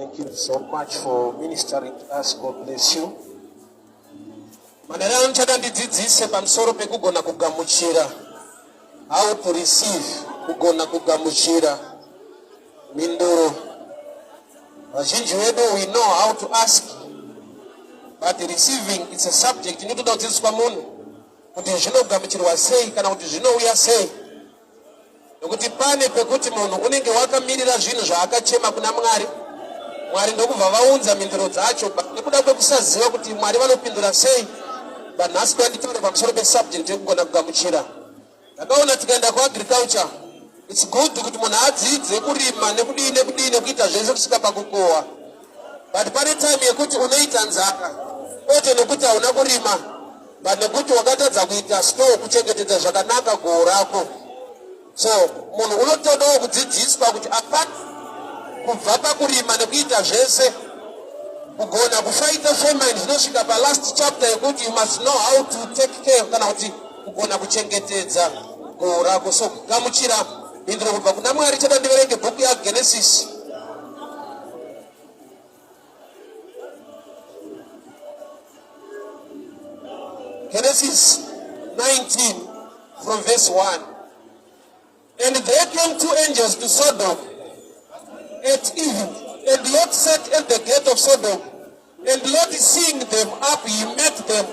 Thank you so much for ministering to us. God bless you. Manera anochada ndidzidzise pamusoro pekugona kugamuchira. How to receive, kugona kugamuchira mhinduro. Vazhinji vedu we know how to ask but receiving it's a subject inotoda kudzidziswa munhu kuti zvinogamuchirwa sei kana kuti zvinouya sei. Nokuti pane pekuti munhu unenge wakamirira zvinhu zvaakachema kuna Mwari, Mwari ndokubva vaunza mhinduro dzacho nekuda kwekusaziva kuti Mwari vanopindura sei. But nhasi kuya nditaure pamusoro pesubject yekugona kugamuchira. Ndakaona tikaenda kuagriculture, it's good kuti munhu adzidze kurima nekudii nekudii nekuita zvese kusvika pakukohwa, but pane time yekuti unoita nzara, kwete nekuti hauna kurima, but nekuti wakatadza kuita store, kuchengetedza zvakanaka goho rako. So munhu unotodawo kudzidziswa kuti apart kubva pakurima nekuita zvese, kugona kufaita famine, zvinosvika palast chapter yekuti you must know how to take care, kana kuti kugona kuchengetedza goho rako. So kugamuchira mhinduro kubva kuna Mwari, chada ndiverenge bhuku yaGenesis. Genesis 19 from verse 1. And there came two angels to Sodom at evening, and Lot sat at the gate of Sodom. And Lot, seeing them up, he met them,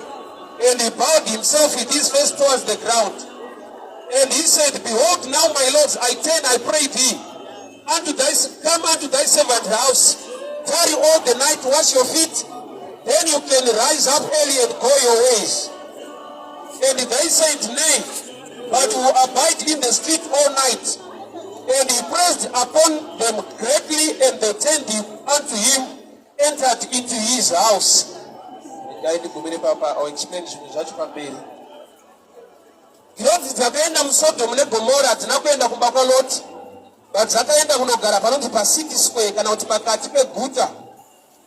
and he bowed himself with his face towards the ground. And he said, Behold, now, my lords, I turn, I pray thee, come unto thy servant house, tarry all the night, wash your feet, then you can rise up early and go your ways. And they said, Nay, but we will abide in the street all night. And he pressed upon them greatly, and they turned him unto him, entered into his house. Regai ndigumire papa, I'll explain zvinhu zvacho pamberi. Ngirozi dzakaenda muSodhomu neGomora hadzina kuenda kumba kwaLoti, but dzakaenda kunogara panonzi pacity square, kana kuti pakati peguta.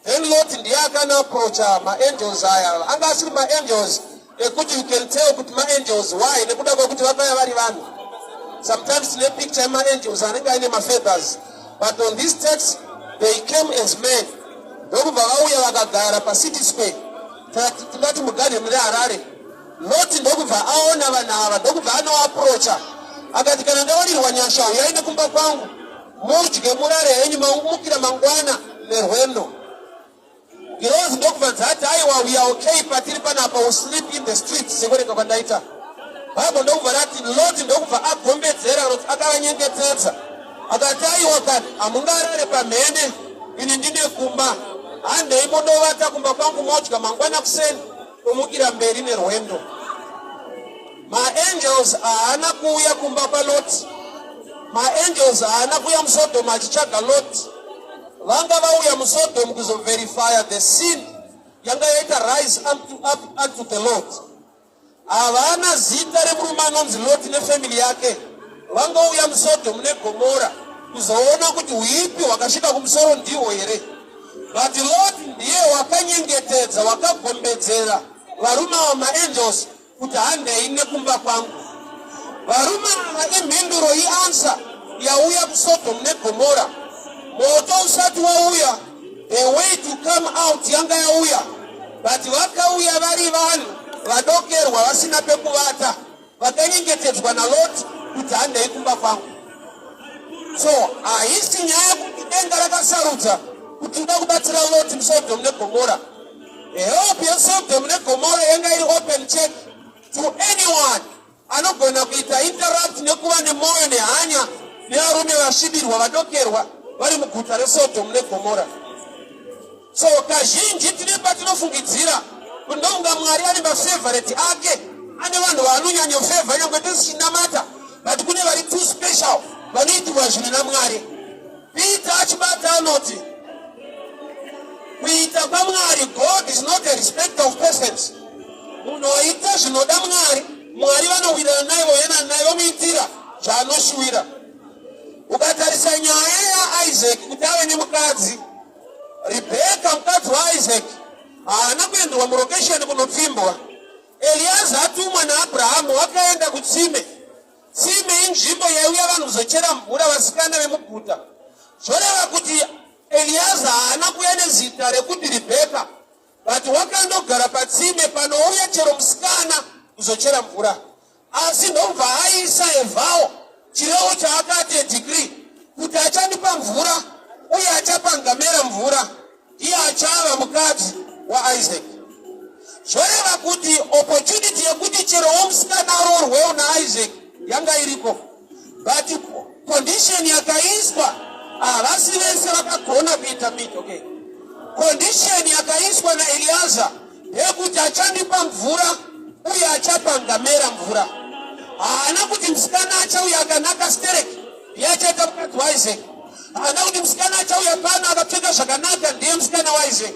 Then Lot ndiye akanoapproacha maangels aya. Anga asiri maangels ekuti you can tell kuti maangels. Why? Nekuda kwekuti vakauya vari vanhu. Sometimes tine picture yemaangels anenge aine mafeathers, but on this text they came as men, ndokubva vauya vakagara pacity square, tingati mugadheni reHarare. Loti ndokubva aona vanhu ava, ndokubva anoapproacha, akati, "Kana ndawanirwa nyasha, uyai nekumba kwangu, mudye, murare henyu, maumukira mangwana nerwendo." Ngirozi ndokubva dzati, "Aiwa, we are okay patiri panapa, we sleep in the street." Sekuverenga kwandaita Bible, ndokubva rati Loti ndokubva agombedzera, kana kuti akavanyengetedza, akati, "Aiwa kani, hamungarare pamhene, ini ndine kumba, handei mondovata kumba kwangu, modya, mangwana kuseni kumukira mberi nerwendo." Maangels haana kuuya kumba kwaLoti. Maangels haana kuuya muSodhomu achitsvaga Loti. Vanga vauya muSodhomu kuzoverifya the sin yanga yaita rise up unto the Lord. Havana zita remurume anonzi Loti nefamily yake. Vangouya muSodhomu neGomora kuzoona kuti huipi hwakasvika kumusoro ndihwo here. But Lot ndiye wakanyengetedza, wakagombedzera varume ava, maangels, kuti handei nekumba kwangu. Varume ava imhinduro, ianswer yauya kuSodhomu neGomora. Moto usati wauya, the way to come out yanga yauya, but vakauya vari vanhu vadokerwa, vasina pekuvata, vakanyengetedzwa naLot kuti handei kumba kwangu. So haisi nyaya yekuti denga rakasarudza kuti uda kubatsira Lot muSodhomu neGomora. Help yeSodhomu neGomora yanga iri open check to anyone anogona kuita interact nekuva nemwoyo nehanya nevarume vasvibirwa, vadokerwa, vari muguta reSodhomu neGomora. So kazhinji tine patinofungidzira kuti ndokunga Mwari ane mafavourite ake, ane vanhu vaanonyanyofavour, nyange tisichinamata, but kune vari too special vanoitirwa zvinhu naMwari. Peter achibata anoti kuita kwaMwari, God is not a respecter of persons. Munhu waita zvinoda Mwari, Mwari vanowirirana naye, voyana naye, vomuitira zvaanoshuwira. Ukatarisa nyaya yaIsaac kuti ave nemukadzi, Rebheka mukadzi waIsaac, haana kuenderwa mulocation kunopfimbwa. Eliaza atumwa naAbhurahamu wakaenda kutsime. Tsime inzvimbo yaiuya vanhu kuzochera mvura, vasikana vemuguta. Zvoreva kuti Eliaza haana Haana kuuya nezita rekuti Ribheka, but wakandogara patsime panouya chero musikana kuzochera mvura. Asi ndobva aisa a vow, chirevo chaakati, a decree, kuti achandipa mvura uye achapa ngamera mvura, ndiye achava mukadzi waIsaac. Zvoreva kuti opportunity yekuti chero womusikana aroorwewo naIsaac yanga iriko, but condition yakaiswa, havasi vese vakagona kuita meet. Okay, condition yakaiswa naEliaza ndeyekuti achandipa mvura uye achapa ngamera mvura. Haana kuti musikana achauya akanaka stereki ndiye achaita mukadzi waIsaac. Haana kuti musikana achauya pano akapfeka zvakanaka ndiye musikana waIsaac.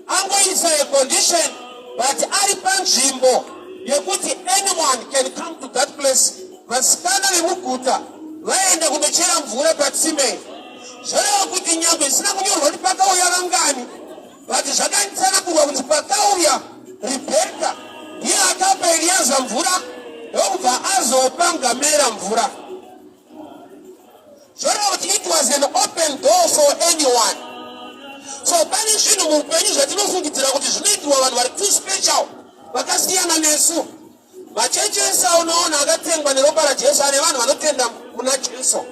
Angoisa a condition, but ari panzvimbo yekuti anyone can come to that place. Vasikana vemuguta vaenda kundochera mvura patsime. Zvoreva kuti nyangwe zvisina kunyorwa kuti pakauya vangani, but zvakatsanangurwa kuti pakauya Ribheka ndiye akapa Eliaza mvura, ndokubva azopa ngamera mvura. Zvoreva kuti it was an open door for anyone. So pane zvinhu muupenyu zvatinofungidzira kuti zvinoitirwa vanhu vari too special, vakasiyana nesu. Machechi ese aunoona akatengwa neropa raJesu, ane vanhu vanotenda muna Jesu,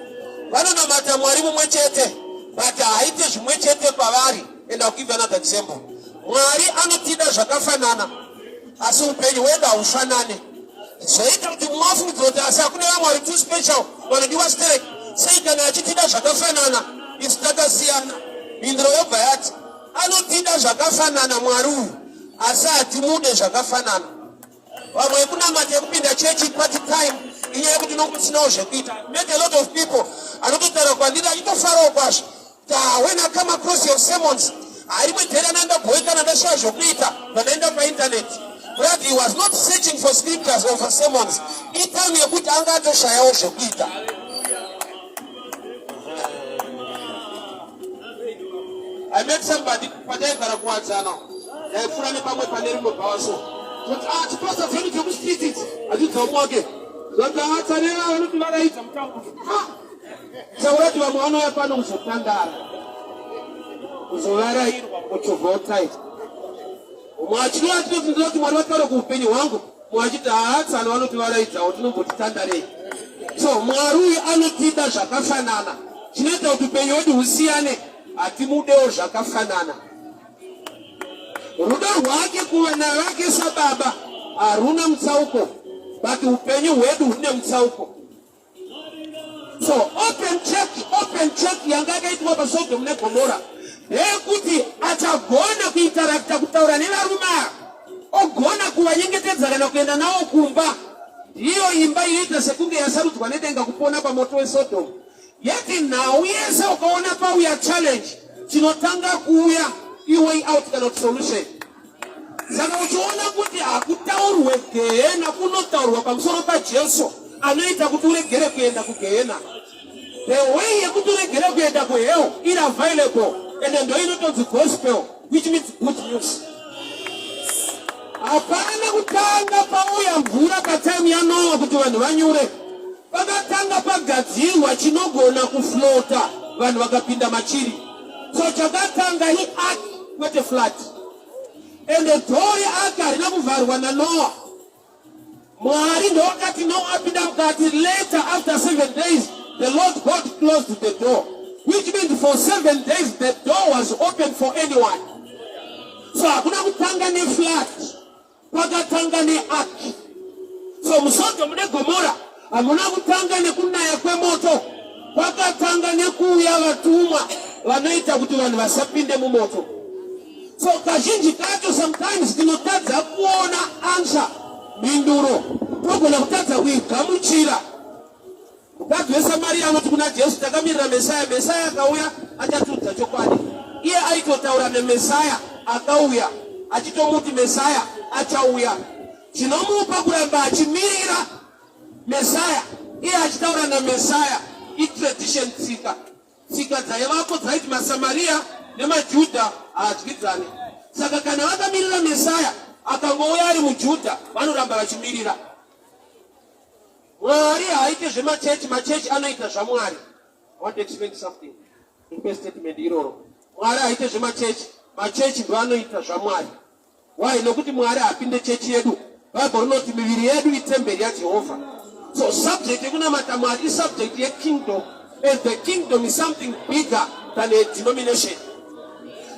vanonamata Mwari mumwe chete, but haaite zvimwe chete kwavari. And I'll give you another example. Mwari anotida zvakafanana, asi upenyu hwedu haufanani. Zvoita kuti mumwe afungidzira kuti asi hakuna vamwe vari too special vanodiwa sterek, sei kana achitida zvakafanana isu takasiyana? Mhinduro yobva yati anotida zvakafanana Mwari uyu, asi hatimude zvakafanana. Vamwe yekunamata, yekupinda chechi part time, inyaya yekuti unongosinawo zvekuita. Met a lot of people anototaura kwandiri achitofarawo kwazvo ta, "When I come across your sermons, harimwe dhera nandabhoikana, ndashaya zvokuita, vandaenda painternet." But he was not searching for scriptures or for sermons. Itime yekuti anga atoshayawo zvekuita. I met somebody pataigara kuWadzana. Ndaipfuura nepamwe pane rimwe bhawa, so kuti, "Ah, chipasa dzedu dzekustreet idzi." Achidza umwe wake zoti, "Atsaneva vanoti varaidza mutauro." Taura kuti vamwe vanouya pano kuzotandara, kuzovarairwa muchovha. Umwe achinouya, tinoti kuti Mwari vataure kuupenyu hwangu. Mumwe achiti, "Haatsano vanoti varaidzawo, tinomboti So Mwari uyu anotida zvakafanana. Chinoita kuti upenyu hwedu husiyane, hatimudewo zvakafanana. Rudo rwake kuvana vake sababa haruna mutsauko, but upenyu hwedu hune mutsauko. So open check, open check yanga yakaitwa paSodom neGomora ndeyekuti achagona kuinteracta, kutaura nevarume ava, ogona kuvanyengetedza kana kuenda navo kumba. Ndiyo imba inoita sekunge yasarudzwa nedenga kupona pamoto weSodom. Yeti nhau yese ukaona pauya challenge, chinotanga kuuya iway out kana kuti solution. Saka uchiona kuti hakutaurwe gehena, kunotaurwa pamusoro paJesu anoita kuti uregere kuenda kugehena. The way yekuti uregere kuenda kuhell iri available, ende ndo inotonzi gospel, which means good news. Hapana kutanga pauya mvura patime yaNoa kuti vanhu vanyure. Pakatanga pagadzirwa chinogona kufloata, vanhu vakapinda machiri. So chakatanga iark, kwete flood. Ende door reark harina kuvharwa naNoa. Mwari ndowakati Noa apinda mukati. Later, after 7 days, the Lord God closed the door, which means for 7 days the door was open for anyone. So hakuna kutanga neflood, kwakatanga neark. So muSodom neGomora hamuna kutanga nekunaya kwemoto, kwakatanga nekuuya vatumwa vanoita kuti vanhu vasapinde mumoto. So kazhinji kacho, sometimes tinotadza kuona answer, mhinduro, togona kutadza kuigamuchira. Mukadzi weSamaria anoti kuna Jesu, "Takamirira Mesaya. Mesaya akauya achatiudza chokwadi." Iye aitotaura nemesaya akauya, achitomuti Mesaya achauya. Chinomupa kuramba achimirira Mesaya iye achitaura namesaya itradition, tsika. Tsika dzaivako dzaiti maSamaria nemaJudha haadyidzani. Saka kana vakamirira Mesaya akangouya ari muJudha, vanoramba vachimirira. Mwari haaite zvemachechi, machechi anoita zvaMwari. I want to explain something. Ndikupe statement iroro. Mwari haite zvemachechi, machechi ndoanoita zvaMwari. Why? Nokuti Mwari haapinde chechi yedu. Bible rinoti miviri yedu itemberi yaJehovha. So subject yekunamata Mwari isubject yekingdom and the kingdom is something bigger than a denomination.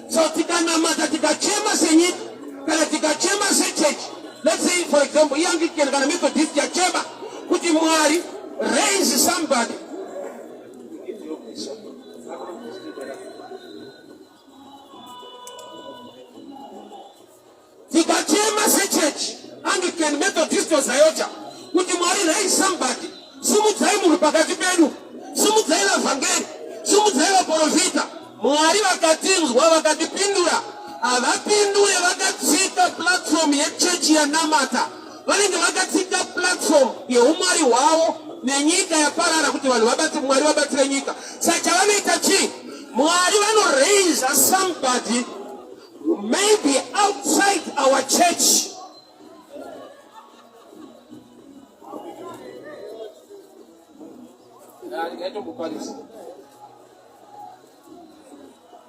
So tikanamata tikachema senyika kana tikachema sechechi, let's say for example iAnglican kana Methodist yachema kuti Mwari raise somebody. Tikachema sechechi Anglican, Methodist or Zayota kuti Mwari raise somebody, simudzai munhu pakati pedu, simudzai vavhangeri, simudzai vaprofita. Mwari vakatinzwa vakatipindura, havapindure vakatsika platform yechechi yanamata, vanenge vakatsika platform yeumwari hwavo nenyika yaparara kuti vanhu vabati Mwari vabatsire nyika. Saka chavanoita chii? Mwari vanoraisa somebody maybe outside our church.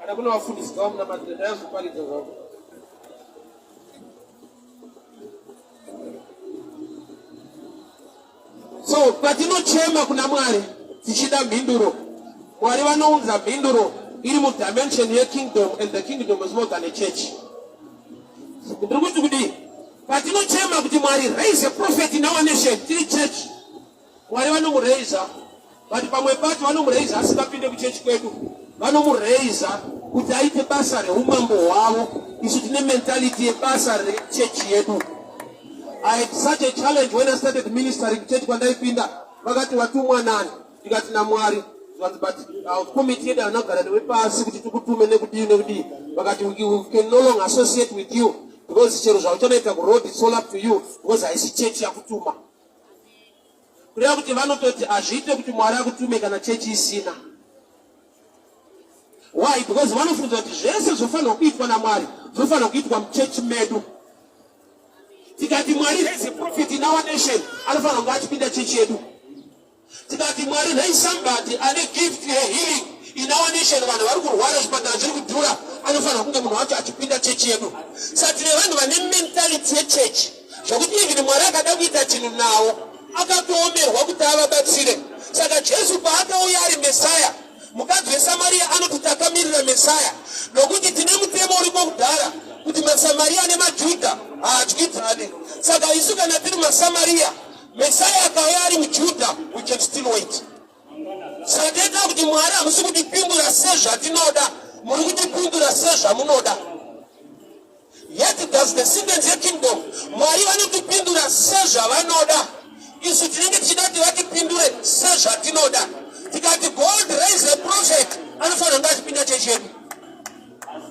Kana kuna vafundisi ngavamunamatire ndayazoparidza zvavo. So patinochema kuna Mwari tichida mhinduro, Mwari vanounza mhinduro iri mudimension yekingdom and the kingdom is more than a church. Ndiri kuti kudii? Patinochema kuti Mwari raise a prophet in our nation, tiri church, Mwari vanomuraiza but pamwe pacho vanomuraiza asingapinde kuchechi kwedu, vanomuraiza kuti aite basa reumambo hwavo. Isu tine mentality yebasa rechechi yedu. I had such a challenge when I started ministering kuchechi kwandaipinda, vakati watumwa nani? Ndikati naMwari. Zvanzi but our committee yedu haina kugara newe pasi kuti tikutume nekudii nekudii. Vakati we can no longer associate with you because chero zvauchanoita kuroad it's all up to you because haisi chechi yakutuma. Kureva kuti vanototi hazviite kuti Mwari akutume kana chechi isina. Why? Because vanofunza kuti zvese zvofanirwa kuitwa naMwari zvofanirwa kuitwa muchechi medu. Tikati Mwari raise prophet in our nation, anofanira kunge achipinda chechi yedu. Tikati Mwari raise somebody ane gift yehealing in our nation, vanhu vari kurwara, zvipatara zviri kudhura, anofanira kunge munhu wacho achipinda chechi yedu. Saka tine vanhu vane mentality yechechi zvokuti even Mwari akada kuita chinhu nawo akatoomerwa kuti avabatsire. Saka Jesu paakauya ari Mesaya, mukadzi weSamariya anoti takamirira Mesaya nokuti tine mutemo uriko kudhara kuti maSamariya nemaJudha haadyidzani. Saka isu kana tiri maSamariya, Mesaya akauya ari muJudha, we can still wait. Saka toita kuti Mwari hamusi kutipindura sezvatinoda, muri kutipindura sezvamunoda. Yet does the sentence yekingdom, Mwari vanotipindura sezvavanoda, isu tinenge tichida kuti vatipindure sezvatinoda. Tikati God raise a prophet, anofanira kunge achipinda chechi yedu.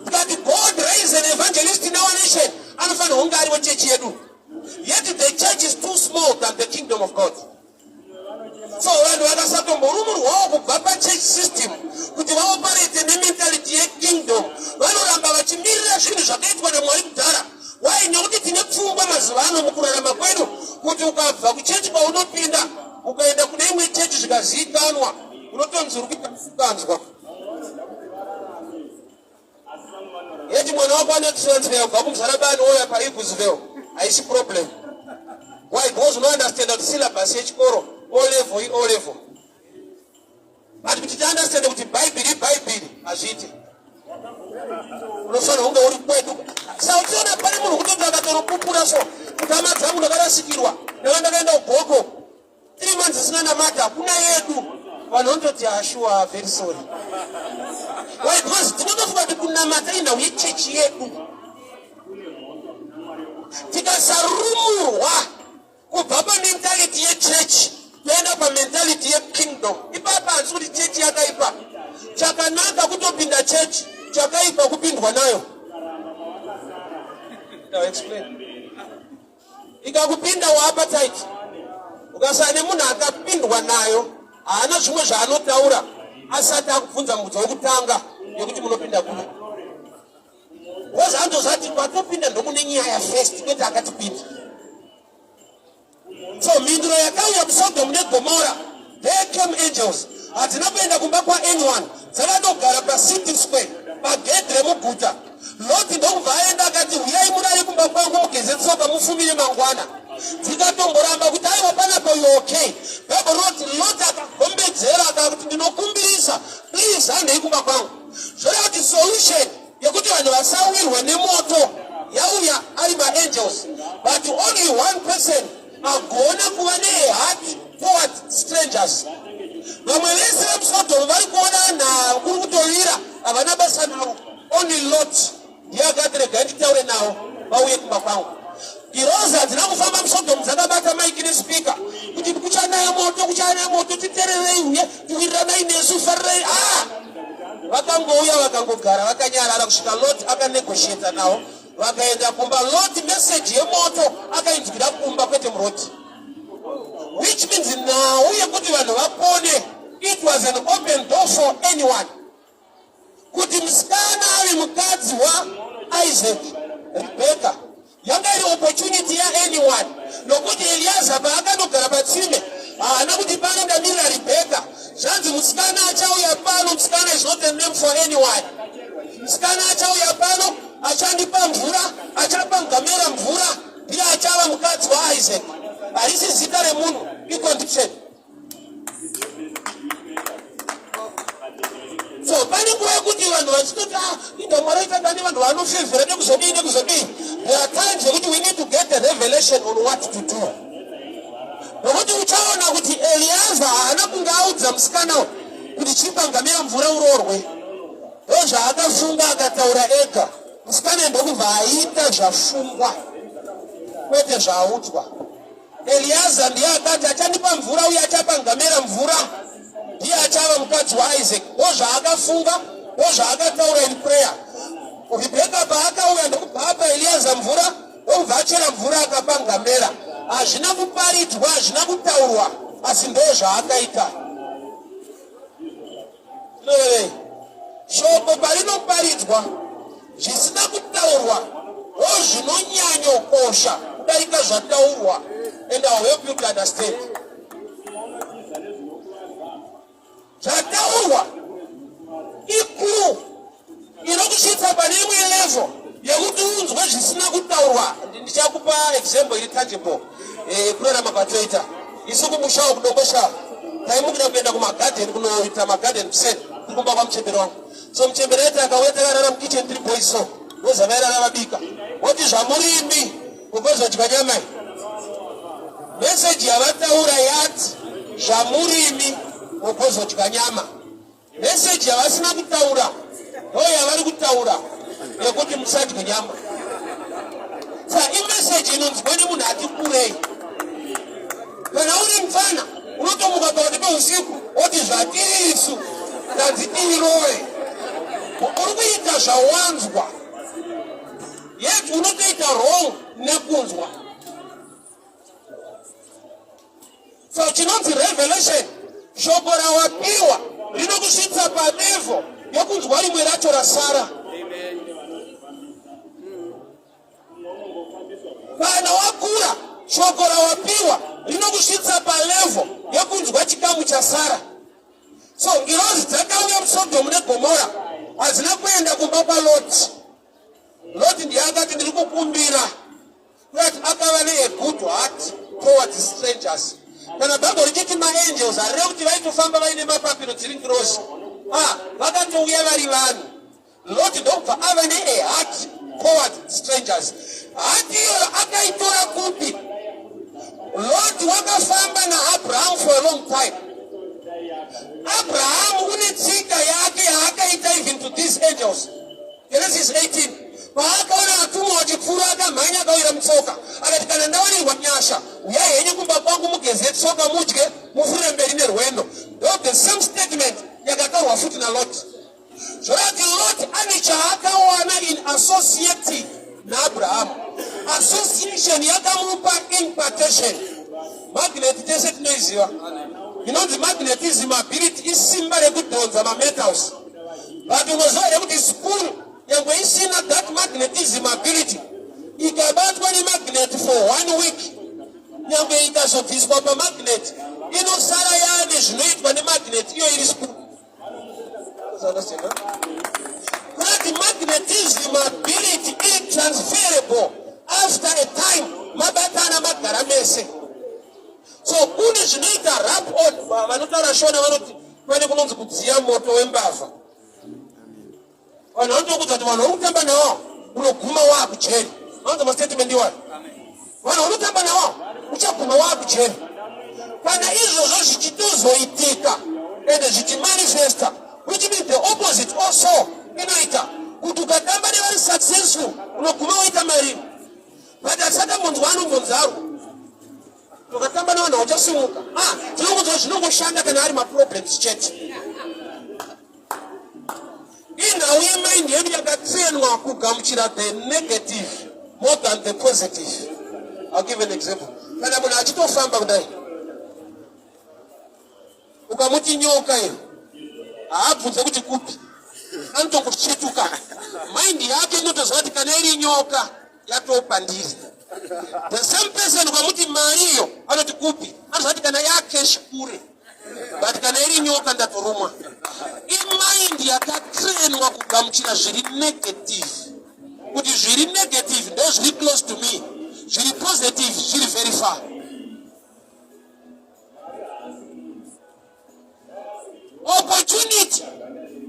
Tikati God raise an evangelist in our nation, anofanira kunge ari wechechi yedu. Yet the church is too small than the kingdom of God. So vanhu vakasatomborumurwawo kubva pachurch system kuti vaoperate nementality yekingdom, vanoramba vachimirira zvinhu zvakaitwa naMwari kudhara. Why? Nekuti tine pfungwa mazuva ano mukurarama kwedu kuti ukabva kuchechi kwaunopinda ukaenda kune imwe chechi zvikazivikanwa, unotonzi uri kuita musikanzwa. Yeti mwana wako ane transfer kubva kuMuzarabani ouya paEaglesville haisi problem. Why? Because unounderstand kuti syllabus yechikoro O level i O level. But kuti tiunderstand kuti Bhaibheri iBhaibheri hazviiti. Unofanira kunge uri kwedu. Saka uchiona pane munhu kutoti akatonopupura so kuti hama dzangu ndakarasikirwa ndanga ndakaenda kuGoko 3 months isina namata hakuna yedu. Vanhu vanototi ashuwa very sorry. Why? Because tinotofunga kuti kunamata inhau yechechi yedu. Tikasarumurwa kubva pamentality yechechi toenda pamentality yekingdom, ipapa handisi kuti chechi yakaipa. Chakanaka kutopinda chechi, chakaipa kupindwa nayo. Now explain. Ikakupinda waappetite, ukasara nemunhu akapindwa nayo haana zvimwe zvaanotaura asati akubvunza mubvunzo wekutanga yekuti munopinda kupi. Because andozati kwatopinda ndokune nyaya first, kwete akatipinda. So mhinduro yakauya kuSodom neGomora, there came angels. Hadzina kuenda kumba kwaanyone, dzakatogara pacity square. Pagedhi remuguta. Loti ndokubva aenda akati, Huyai murare kumba kwangu mugeze tsoka mufumire mangwana. Dzikatomboramba kuti aiwa panapa you okay. Bible rinoti Loti akagombedzera akakuti ndinokumbirisa please handei kumba kwangu. Zvoreva kuti solution yekuti vanhu vasawirwa nemoto yauya ari maangels but only one person agona kuva neheart toward strangers. Vamwe vese vemuSodhomu vari kuona nhau kuri kutovira havana basa navo. Only Lot ndiye akati regai nditaure navo vauye kumba kwangu. Ngirozi hadzina kufamba muSodhomu dzakabata maiki nesipika kuti kuchanaya moto, kuchanaya moto, titererei uye tiwiriranai nesu, farirai. Ah! Vakangouya vakangogara vakanyarara kusvika Lot akanegotiata navo vakaenda kumba. Lot message yemoto akainzwira kumba kwete muroti, which means nhau yekuti vanhu vapone, it was an open door for anyone. Kuti musikana ave mukadzi waIsaac, Rebecca, yanga iri opportunity yaanyone, nokuti Eliaza paakandogara patsime haana kuti pano ndamirira Rebecca. Zvanzi musikana achauya pano. Musikana is not a name for anyone. Musikana achauya pano achandipa mvura, achapa ngamera mvura, ndiye achava mukadzi waIsaac. Harisi zita remunhu, icondition. So pane nguva yekuti vanhu vachitoti, ah, inda Mwari aitanga nevanhu vanofevhera nekuzodii nekuzodii. There are times yekuti we need to get a revelation on what to do, nokuti uchaona kuti Eliaza haana kunge audza musikana kuti chipa ngamera mvura uroorwe. Ndo zvaakafunga akataura ega. Musikana ndokubva aita zvafungwa kwete zvaaudzwa. Eliaza ndiye akati achandipa mvura uye achapa ngamera mvura ndiye achava mukadzi waIsaac. Ndo zvaakafunga, ndo zvaakataura in prayer. Rebheka paakauya ndokubva apa Eliaza mvura, ndokubva achera mvura akapa ngamera. Hazvina kuparidzwa, hazvina kutaurwa, asi ndo zvaakaita. Tinorevei? Shoko parinoparidzwa, zvisina kutaurwa ndo zvinonyanyokosha kudarika zvataurwa, and I'll help you to understand. Zvataurwa iclue inokusvitsa pane imwe level yekuti unzwe zvisina kutaurwa. Ndichakupa example iri tangible. Kurarama kwatoita isu kumushawo kuDomboshawa, taimukira kuenda kumagadheni kunoita magadheni kuseni tiri kumba kwamuchembere wangu. So muchembere aiti akauya takarara mukitchen tiri boys, so nozavairara vabika woti zvamurimi kukozodya nyama. Meseji yavataura yati zvamurimi mukozodya nyama. Meseji yavasina kutaura ndo yavari kutaura yekuti musadye nyama. Sa imeseji inonzwa nemunhu ati kurei. Kana uri mufana unotomuka pakati peusiku oti zvatiri isu tanzi tiirove. Uri kuita zvawanzwa, yet unotoita wrong nekunzwa. So chinonzi revelation, shoko rawapiwa rinokusvitsa palevel yekunzwa rimwe racho rasara. Kana wakura, shoko rawapiwa rinokusvitsa palevel yekunzwa chikamu chasara. So ngirozi dzakauya muSodhomu neGomora hadzina kuenda kumba kwaLoti. Loti ndiye akati ndiri kukumbira, kuti akava neagood heart towards strangers. Kana Bhaibheri richiti maangels, harire kuti vaitofamba vaine mapapiro dziri ngirozi. Ah, vakatouya vari vanhu. Loti ndokubva ava neaheart toward strangers. Heart iyoyo akaitora kupi? Loti wakafamba naAbraham for a long time. Abraham une tsika yake yaakaita even to these angels. Genesis 18, paakaona vatumwa vachipfuura akamhanya akawira mutsoka akati, kana ndawanirwa nyasha, uyai henyu kumba kwangu mugeze tsoka, mudye, mufurire mberi nerwendo. Ndo the same statement yakataurwa futi naLot. Zvorati Lot ane chaakawana in associating naAbrahamu. Association yakamupa impartation. Magnet tese tinoiziva inonzi magnetism ability, isimba rekudhonza mametals. But unoziva here kuti spoon, nyangwe isina that magnetism ability, ikabatwa nemagnet for one week, nyangwe ikazobviswa pamagnet, inosara yaane zvinoitwa nemagnet iyo iri spoon? Kurati magnetism ability iri transferable after a time mabatana magara mese. So kune zvinoita rap on, vanotaura Shona vanoti pane kunonzi kudziya moto wembavha. Vanhu vanotokudza kuti vanhu vari kutamba nawo unoguma waakujeri. Vanonzi mastatement iwayo. Vanhu vanotamba nawo uchaguma waakujeri. Kana izvozvo zvichitozoitika ende zvichimanifesta, which means the opposite also inoita kuti ukatamba nevari successful unoguma waita mari. But asatambonzwa anombonzarwo ukatamba nevanhu hauchasimuka. Ah, tinongonzwa zvinongoshanda kana ari maproblems chete. Inhau yemind yedu yakatsenwa kugamuchira the negative more than the positive. I'll give an example. Kana munhu achitofamba kudai, ukamuti nyoka iyo, haabvunze kuti kupi, anotongochetuka. Mind yake inotoziva kuti kana iri nyoka yatopa ndiri. The same person ukamuti mari iyo, anoti kupi, anoziva kuti kana yakeshi kure, but kana iri nyoka ndatorumwa. Imind yakatrenwa kugamuchira zviri negative, kuti zviri negative ndo zviri close to me, zviri positive zviri very far. Opportunity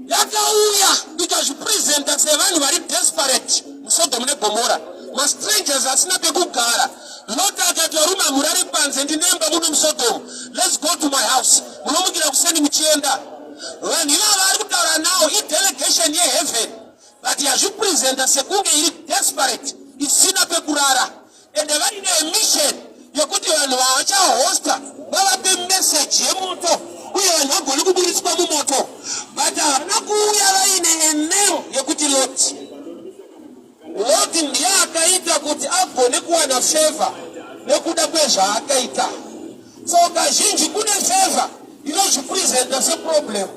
yakauya ikazvipresenta sevanhu vari desperate muSodom neGomora, mastrangers asina pekugara. Lot akati, varume hamurare panze, ndinemba muno muSodom, let's go to my house, munomukira kuseni muchienda. Vanhu ivava vari kutaura nawo idelegation yeheaven, but yazvipresenta sekunge iri desperate isina pekurara, ende vaine mission yekuti vanhu vavachahosta vavape message yemoto uye vanhu vagone kuburitswa mumoto, but havana kuuya vaine a name yekuti Lot. Lot ndiye akaita kuti agone kuwana favor nekuda kwezvaakaita. So kazhinji kune favor inozvipresenta seproblem.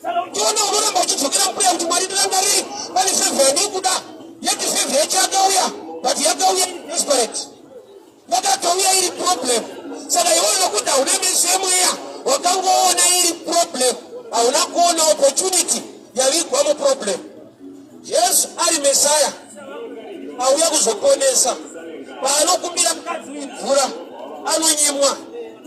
Saka uchiona unoramba uchidzokera muprayer kuti Mwari ndirangarei, pane favor yandiri yeti favor yacho yakauya, but yakauya desperate, yakatouya iri problem. Saka iwe nokuti hauna meso emweya, wakangoona iri problem, hauna kuona opportunity yavigwa muproblem. Jesu ari Mesaya auya kuzoponesa, paanokumbira mukadzi mvura anonyimwa,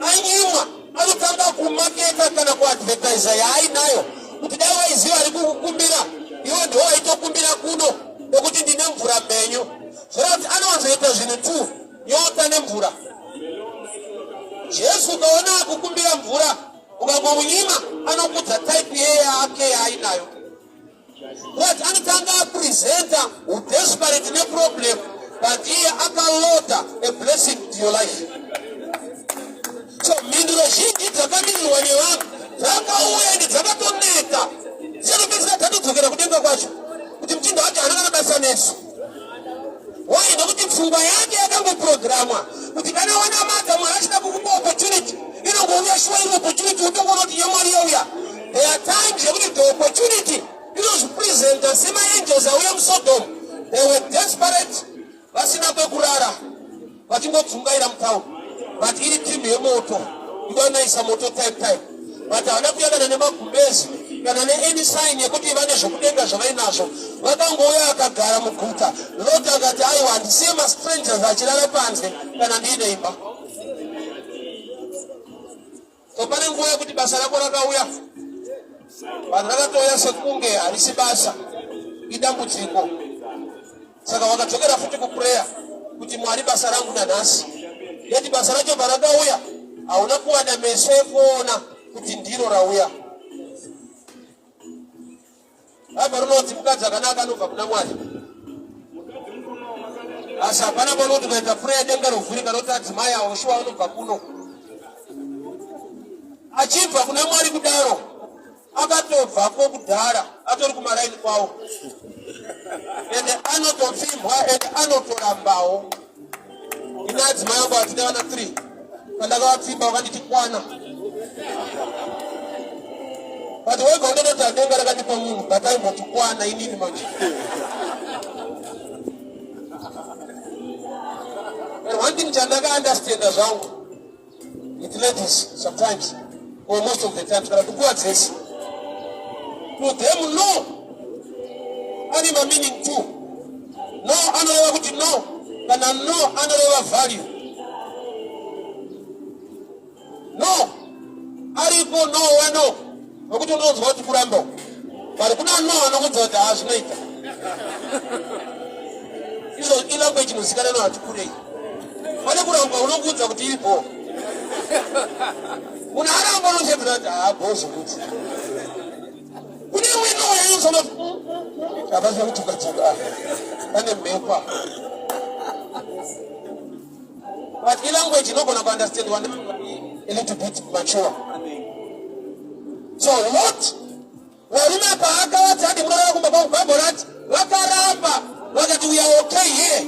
anyimwa anotanga kumaketa kana kuadvertisa yaainayo kuti dai waiziva ari kukukumbira iwe ndiwo waitokumbira kuno nekuti ndine mvura mhenyu. Zvoreva kuti anowanzoita zvinhu two, nyota nemvura. Jesu ukaona akukumbira mvura ukangomunyima, anokudza type yeyake yaainayo. But anotanga apresenta udesperate neproblem, but iye akaloda a blessing to your life. So mhinduro zhinji dzakamirirwa nevanhu dzakauya ende dzakatoneta, dzinotopedzisira dzatodzokera kudenga kwacho kuti muchindo wacho haana kana basa nesu. Why? Nokuti pfungwa yake yakangoprogramwa kuti kana wanamata Mwari achida kukupa opportunity, inongouya shuwa iri opportunity, utongoona kuti yamwari yauya. There are times yekuti the opportunity inozvipresenta semaangels auya muSodom. They were desperate, vasina kwekurara, vachingodzungaira mutauni, but iri timu yemoto inonaisa moto type type, but havana kuya kana nemagumbezi kana neany sign yekuti vane zvokudenga zvavainazvo. Vakangouya akagara muguta. Lot akati, aiwa, handisiye mastrangers achirara panze kana ndiine imba. So pane nguva yekuti basa rako rakauya, vanhu rakatouya sekunge harisi basa, idambudziko. Saka wakadzokera futi kuprayer kuti Mwari, basa rangu nanhasi. Yeti basa racho parakauya hauna kuwana meso ekuona kuti ndiro rauya. Bhaibheri rinoti mukadzi akanaka anobva kuna Mwari, asi hapana panoti ukaita prayer denga rovhurika roti adzimai avo shuwa anobva kuno. Achibva kuna Mwari kudaro, akatobvako kudhara, atori kumaraini kwawo, ende anotopfimbwa, ende anotorambawo. Ine adzimai angu atine vana 3, pandakavapfimba vakanditi kwana, but wega unototi adenga rakandipa munhu, but aimboti kwana inini manje. And one thing chandakaunderstanda zvangu with ladies sometimes, or most of the times, kana kuti nguva dzese, to them no. Ane mameaning two. No anoreva kuti no, kana no anoreva value. No ariko no wano nokuti unonzwa kuti kuramba uku, but kuna no anokuudza kuti haa zvinoita. Izvo ilanguage inozikanwa nevati kurei. Pane kuramba unokuudza kuti iripo. Munhu aramba unoshedzera kuti haa bho zvekuti. Kune imwe no yainzwa kuti hapasi kutuka tuka pane mhepo apa. But ilanguage inogona kuunderstandwa a little bit mature. So Lot varume paakavati hadi munorara kumba kwangu, Bible rati vakaramba vakati we are okay here.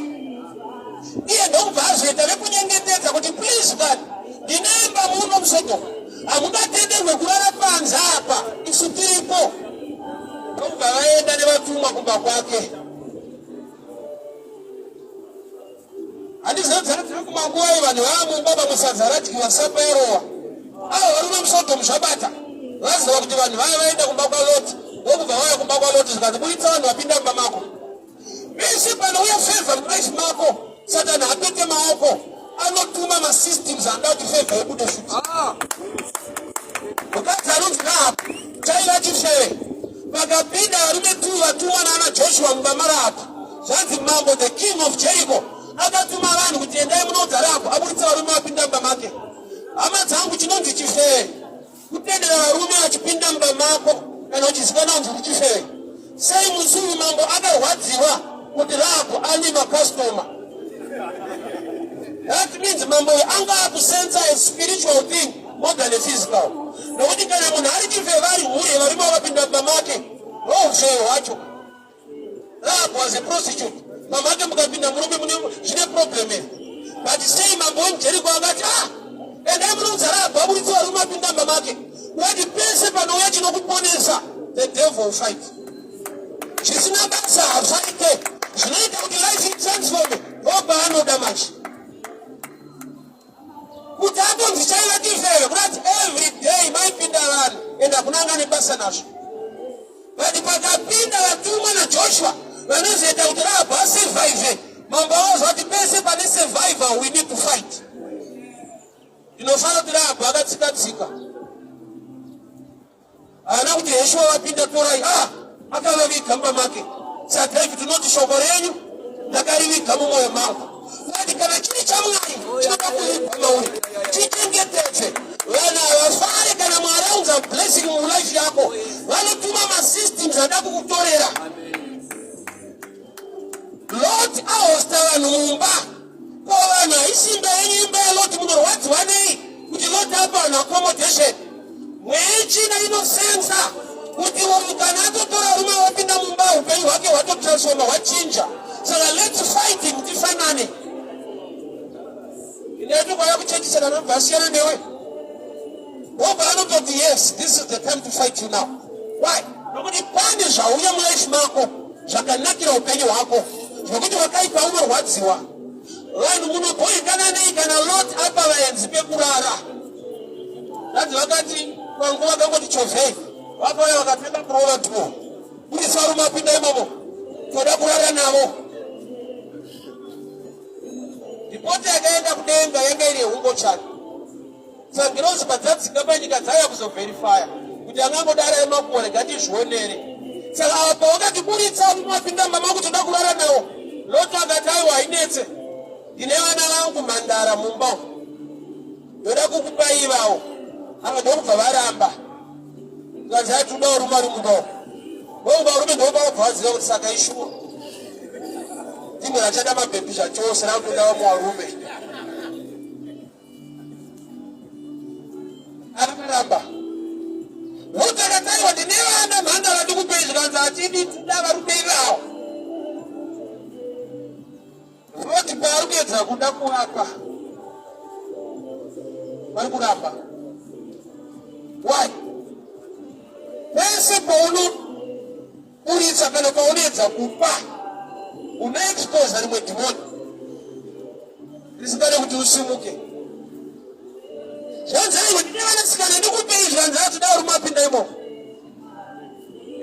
Iye ndokubva azoita vekunyengetedza kuti please God, ndine imba muno muSodom, hamungatenderwe kurara panze apa, isu tiripo. Ndokubva vaenda nevatumwa kumba kwake. Handizivi dzangu kumanguva vanhu vava mumba pamusadza radyiwa sapa yarowa. Avo varume muSodom zvabata vaziva kuti vanhu vaya vaenda kumba kwaLoti, ndokubva vauya kumba kwaLoti zvikanzi buritsa vanhu vapinda mumba mako. Pese panouya favor mulife mako, Satani hapete maoko, anotuma masystems anoda kuti favor ibude futi. Mukadzi anonzi Rahab chaiva chifeve. Pakapinda varume tu vatumwa naana Joshua mumba maRahab, zvanzi mambo the king of Jericho akatuma vanhu kuti endai munoudza Rahab aburitse varume vapinda mumba make. Hama dzangu, chinonzi chifeve kutendera varume vachipinda mumba mako kana uchizikanwa kunzi uri chifeve. Sei musi uyu mambo akarwadziwa kuti Rahab ane makastoma? That means mambo uyu anga akusensa a spiritual thing more than a physical. Nokuti kana munhu ari chifeve ari hure, varume vakapinda mumba make, ndoufeve hwacho. Rahab was a prostitute. Mumba make mukapinda murume mune zvine problem here. But sei mambo wemuJeriko akati ah, endai munoudza Rahab aburitse varume vapinda mumba make. Wati pese panouya chinokuponesa, the devil will fight. Zvisina basa hafaite. Zvinoita kuti life itransform ndopaanoda manje. Kuti atonzi chaiva chifeve kurati every day maipinda vanhu ende hakuna anga nebasa nazvo. But pakapinda vatumwa naJoshua vanozoita kuti Rahabhu asurvive, mambo avazwa kuti pese pane survival we need to fight. Ndinofara kuti Rahabhu akatsika tsika, haana kuti Yeshua vapinda torai, ah, akavaviga mumba make. SaDavid tinoti shoko renyu ndakariviga mumwoyo mangu. Kuti kana chiri chaMwari chinoda kuvigwa mauri, chichengetedze. Vanhu havafare kana Mwari aunza blessing mulife yako, vanotuma masystems ada kukutorera. Lot ahosta vanhu mumba, ko vanhu haisi imba yenyu, imba yaLot. Munorwadziwa nei kuti Lot apa vanhu accommodation? Mweya tsvina inosensa kuti uyu kana atotora rume wapinda mumba, upenyu hwake hwatotransforma, hwachinja. Saka let's fight him tifanane. Inetokauya kuchechi saka anobva asiyana newe, wobva anototi yes, this is the time to fight you now. Why? Nokuti pane zvauya mulife mako zvakanakira upenyu hwako, zvokuti wakaipa unorwadziwa. Vanhu munobhoikana nei kana Lot apa vaenzi pekurara? Vanzi vakati panguva vakangoti chovhei, vakauya vakatanga kurova tuo, budisa varume apinda imomo, toda kurara navo. Ripoti yakaenda kudenga yanga iri yehungochani. Saka ngirozi padzadzika panyika dzauya kuzovherifaya kuti angangodara emakore, ngatizvionere. Saka ava pavakati buritsa varume vapinda mumba mako, toda kurara navo, Lot akati aiwa, hainetse, ndine vana vangu mhandara mumba umu, ndoda kukupai ivawo. Ava ndokubva varamba, kanzi ati uda varume vari mumba umu. Ndokubva varume ndokubva vaziva kuti saka ishuwa timwe rachada mabhebhi zvachose, rakutoda vamwe varume. Akaramba. Lot akati aiwa, ndine vana mhandara ndikupei. Zvikanzi hatidi, tida varume ivavo. Lot paari kuedza kuda kuvapa, vari kuramba. Why? Pese paunoburitsa kana paunoedza kupa, unoexposa rimwe dhimoni risingade kuti usimuke. Zvanzi aiwa, ndine vanasikana ndikupei. Zvanzi hatida varume apinda imomo.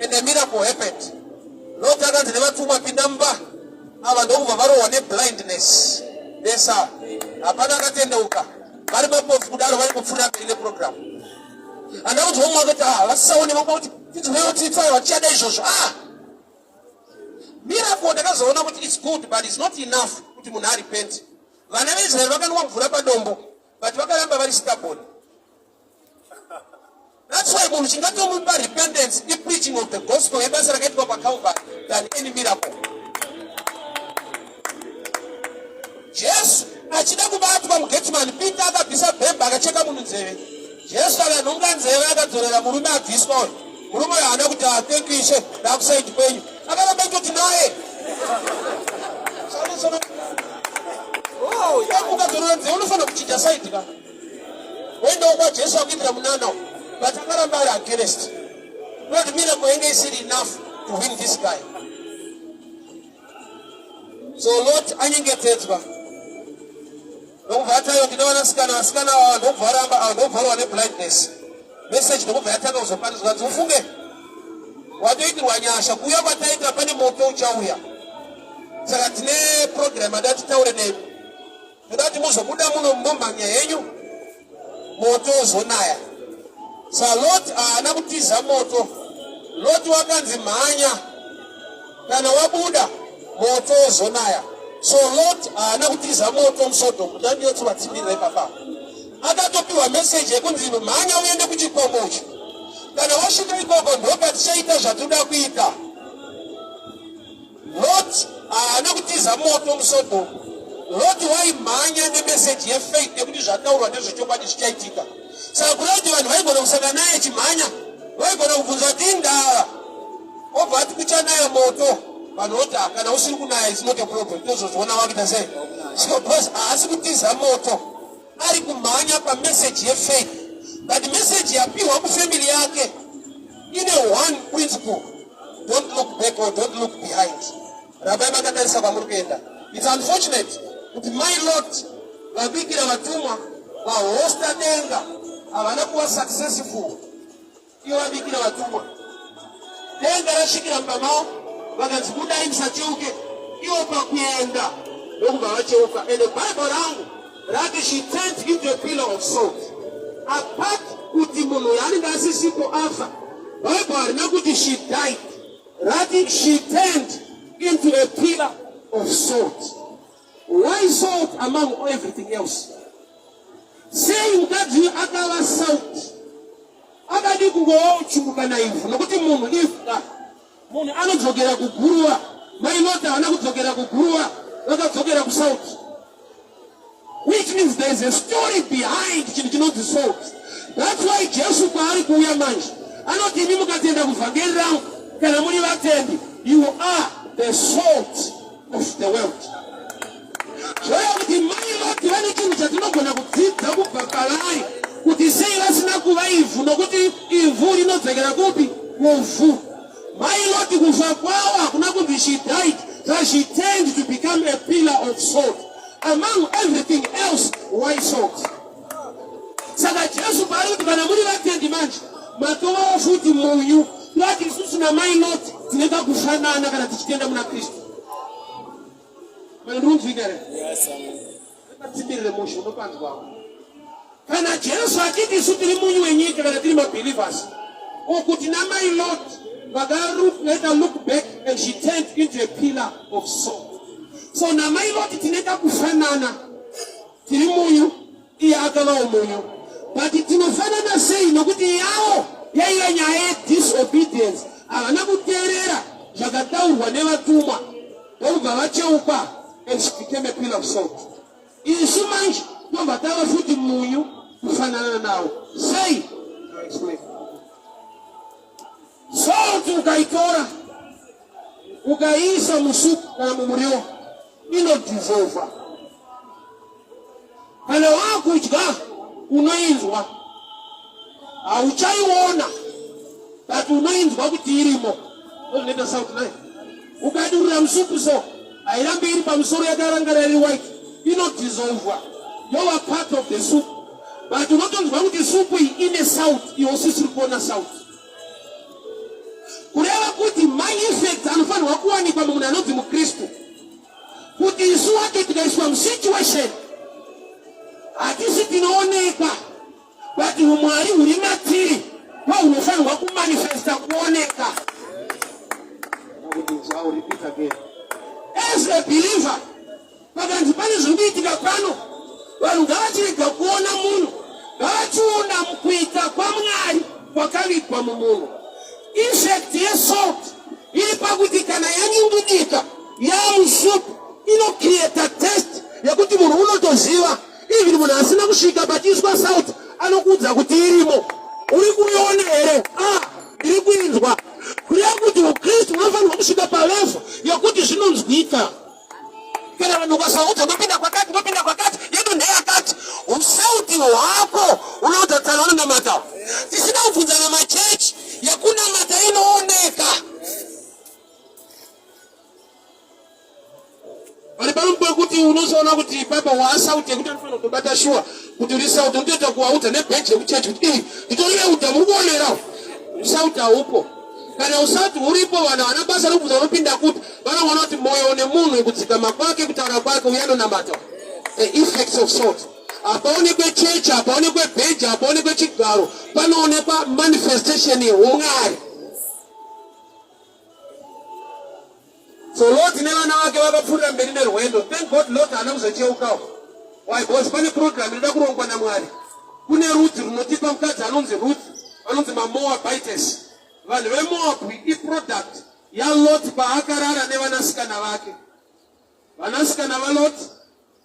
And a miracle happened. Lot akanzi nevatumwa pinda mumba, ava ndokubva varohwa neblindness vesa, hapana akatendeuka, vari mapofu kudaro, vari kupfuurira mberi neprogram. Handaudzwa mumwe akati ah, vasisaone vamwe kuti tinzwewo tsitsi, aiwa tichada izvozvo. Ah, miracle ndakazoona kuti it's good but it's not enough kuti munhu arepent. Vana veIsraeri vakanwa mvura padombo but vakaramba vari stubborn. That's why munhu chingatomupa repentance ipreaching of the gospel yebasa rakaitwa paCalvary than any miracle. Jesu achida kubatwa muGetsemane, Peter akabvisa bhemba akacheka munhu nzeve. Jesu akanhonga nzeve akadzorera murume abviswa uyu. Murume uyu haana kuti ah, thank you Ishe, ndakusaidi kwenyu. Akaramba itoti naye. Oh, ukadzorera nzeve unofanira kuchinja saidi ka. Woendawo kwaJesu akuitira munana but akaramba ari against. Not miracle yenge isiri enough to win this guy. So Lot anyengetedzwa ndokubva ataiwa ndine vanasikana vasikana ava ndokubva varamba ava ndokubva varwa neblindness message ndokubva yatanga kuzopanidzwa nzi ufunge watoitirwa nyasha kuuya kwataita pane moto uchauya saka tine program ada titaure nemi. Ndoda kuti muzobuda muno momhanya henyu moto uzonaya. Sa Lot haana kutiza moto. Lot wakanzi mhanya kana wabuda moto uzonaya. So Lot haana kutiza moto muSodom. Ndandiyotsovatsimbirira ipapa. Akatopiwa message yekunzi mhanya uende kuchikomo ichi. Kana wasvika ikoko ndopatichaita zvatinoda kuita. Lot haana kutiza moto muSodom. Lot waimhanya nemeseji yefaith yekuti zvataurwa ndezvechokwadi zvichaitika. Saka kureva kuti vanhu vaigona kusangana naye achimhanya, vaigona kubvunza kuti indava, obva ati kuchanaya moto. Vanhu voti ah, kana usiri kunaya it's not a problem, tozozviona wakuita sei. So because haasi kutiza moto, ari kumhanya pameseji yefaith, but meseji yapiwa kufamily yake ine one principle: don't look back or don't look behind. Rambai makatarisa kwamuri kuenda. It's unfortunate kuti mai Lot vabikira vatumwa vahosta denga havana kuva successful. Ivo vabikira vatumwa, denga rasvikira mumba mavo, vakanzi budai musacheuke. Ivo pakuenda ndokubva vacheuka. And Bible rangu rati she turned into a pillar of salt. Apart kuti munhu yaanenge asisipo afa, Bible harina kuti she died, rati she turned into a pillar of salt. Why salt among everything else? Sei mukadzi uyu akava salt? Akadi kungovawo chungu kana ivhu, nokuti munhu ivhu ka. Munhu anodzokera kuguruva. Mai Lot havana kudzokera kuguruva, vakadzokera kusalt, which means there is a story behind chinhu chinonzi salt. That's why Jesu kwaari kuuya manje anoti imi mukatenda kuvhangeri rangu, kana muri vatendi, you are the salt of the world. Zvoreva kuti mai Loti vane chinhu chatinogona kudzidza kubva pavari, kuti sei vasina kuva ivhu, nokuti ivhu rinodzokera kupi? Kuvhu. Mai Loti kufa kwavo hakuna kunzi she died, but she turned to become a pillar of salt. Among everything else, why salt? Saka Jesu paari kuti kana muri vatendi manje matovawo futi munyu, toti isusu namai Loti tine kakufanana kana tichitenda muna Kristu. Mandunzwika here? Yes, amen. Patsimbirire mushe unopanzwawo. Kana Jesu achiti isu tiri munyu wenyika kana tiri mabelievers, uku tina mai Lot vakaita look back and she turned into a pillar of salt. So namai Lot tine kakufanana, tiri munyu, iye akavawo munyu, but tinofanana sei? Nokuti yawo yaiva nyaya yedisobedience, havana kuteerera zvakataurwa nevatumwa, ndokubva vacheuka and she became a pillar of salt. Isu manje tobva tava futi munyu kufanana nawo. Sei? Explain. Salt ukaitora ukaiisa musupu kana mumuriwo inodissolva. Kana wakudya unoinzwa, hauchaiona but unoinzwa kuti irimo. Ndozvinoita salt nayo. Ukadurura musupu so hairambi iri pamusoro yakarangara iri white, inodissolvwa yova part of the soup, but unotonzwa kuti supu iyi ine salt, iwe usisiri kuona salt. Kureva kuti maeffects anofanirwa kuwanikwa mumunhu anonzi muKristu. Kuti isu wacho tikaiswa musituation hatisi tinoonekwa, but umwari huri matiri kwahunofanirwa kumanifesta kuoneka. As a believer, pakanzi pane zviri kuitika pano, vanhu ngavachirega kuona munhu, ngavachiona kuita kwaMwari kwakavigwa mumunhu. Effect yesalt iri pakuti kana yanyungudika yamusupu inocreata taste yekuti munhu unotoziva, even munhu asina kusvika pachiiswa salt anokuudza kuti irimo. Uri kuiona here? Ah, ndiri kuinzwa. Kureva kuti uKristu unofanirwa kusvika palevel yekuti zvinonzwika. Kana vanhu ukasaudza ndopinda kwakati, ndopinda kwakati, yedu ndeyakati, usauti hwako unoudza tsano unonamata. Tisina kubvunzana machechi yekunamata inooneka. Pari pano pekuti unozoona kuti papa waasauti yekuti anofanira kutobata shuwa kuti uri sauti, unotoita kuwaudza nebheji yekuchechi kuti ii nditorire uta muri kuonera usauti haupo. Kana usauti huripo, vanhu havana basa rekubvunza unopinda kupi, vanoona kuti mwoyo une munhu, kudzikama kwake, kutaura kwake, uye anonamata. The effects of salt. Hapaonekwe chechi, hapaonekwe bheji, hapaonekwe chigaro, panoonekwa manifestation yeumwari. So Lot nevana vake vakapfuurira mberi nerwendo. Thank God Lot haana kuzocheukawo. Why? Because pane program inoda kurongwa naMwari. Kune rudzi runotipa mukadzi anonzi Ruth, vanonzi maMoabites. Vanhu veMoab iproduct yaLot paakarara nevanasikana vake. Vanasikana vaLot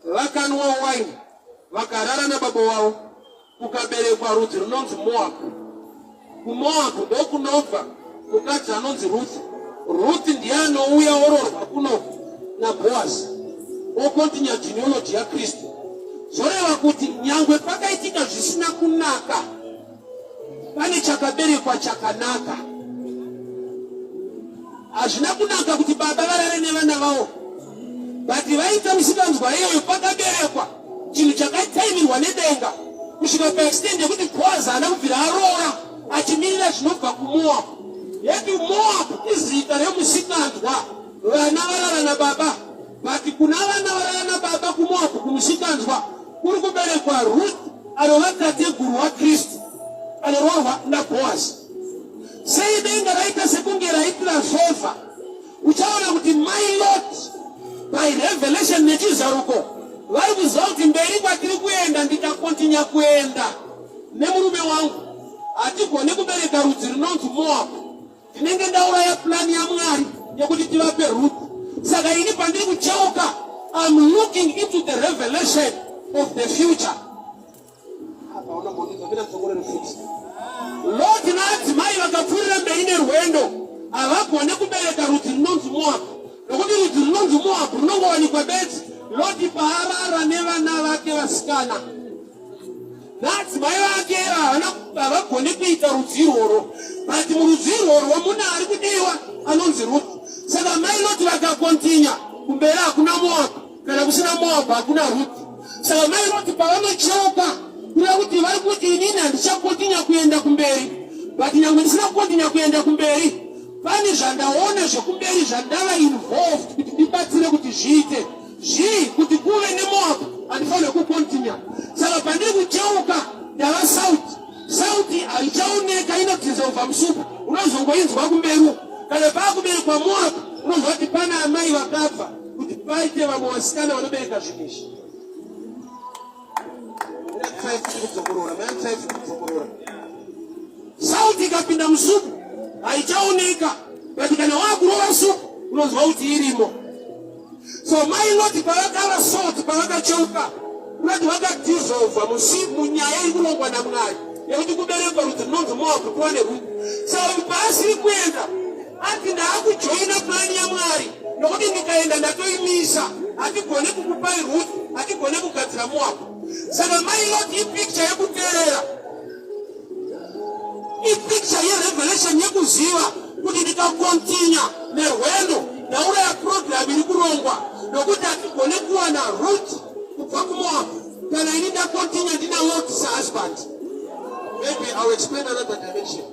vakanwa waini vakarara nababa wavo, kukaberekwa rudzi runonzi Moab. KuMoab ndokunobva mukadzi anonzi Ruth. Ruth ndiye anouya ororwa kuno naBoaz, okontinya genealogy yaKristu. Zvoreva kuti nyangwe pakaitika zvisina kunaka, pane chakaberekwa chakanaka. Hazvina kunaka kuti baba varare nevana vavo, but vaita misikanzwa iyoyo, pakaberekwa chinhu chakataimirwa nedenga kusvika paextend yekuti Boaz haana kubvira aroora achimirira zvinobva kuMoab. Yeti Moab izita remusikanzwa, vana varara nababa, but kuna vana varara nababa kuMoab kumusikanzwa kuri kuberekwa Ruth anova tateguru waKristu anoroorwa naBoaz. Sei denga raita sekunge raitira favor? Uchaona kuti mai Lot by revelation nechizaruko vari kuziva kuti mberi kwatiri kuenda, ndikakontinya kuenda nemurume wangu hatigone kubereka rudzi runonzi Moab, ndinenge ndauraya plani yaMwari yekuti tivape Ruth. Saka ini pandiri kucheuka, I'm looking into the revelation of the future. Loti naadzimai vakapfuurira mberi nerwendo, havagone kubereka rudzi runonzi Moab, nokuti rudzi runonzi Moab runongowanikwa bedzi Loti paarara nevana vake vasikana naadzimai vake. Havagone kuita rudzi irworwo, but murudzi irworwo mune ari kudiwa anonzi Ruth. Saka mai Loti vakakontinya kumberi, hakuna Moab. Kana kusina Moab hakuna Ruth. Saka mai Loti pavanocheuka, kureva kuti vari kuti inini handichakontinya kuenda kumberi, but nyangwe ndisina kukontinya kuenda kumberi, pane zvandaona zvekumberi zvandava involved kuti ndibatsire kuti zviite zvii, kuti kuve neMoab handifanire kukontinya. Saka pandiri kucheuka ndava salt. Salt haichaoneka, inodissolva musupu, unozongoinzwa kumberi uku. Kana paakuberekwa Moab, unozwa kuti pana amai vakabva kuti paite vamwe vasikana vanobereka zvinhu izvi. Salt ikapinda musupu haichaoneka, but kana wakurova supu unonzwa kuti irimo. So mai Loti pavakava salt, pavakacheuka, unoti vakadissolva munyaya iri kurongwa naMwari yekuti kuberekwa rudzi runonzi Moab kuwane Ruth. Saka paasiri kuenda, ati ndaakujoina plani yaMwari, nokuti ndikaenda ndatoimisa, hatigone kukupai Ruth, hatigone kugadzira Moab. Saka mai Loti ipicture yekuteerera, ipicture yerevelation yekuziva kuti ndikakontinya nerwendo ndauraya program iri kurongwa, nokuti hatigone kuwana Ruth kubva kuMoab kana ini ndakontinya ndina Lot sahusband. Maybe I will explain another dimension.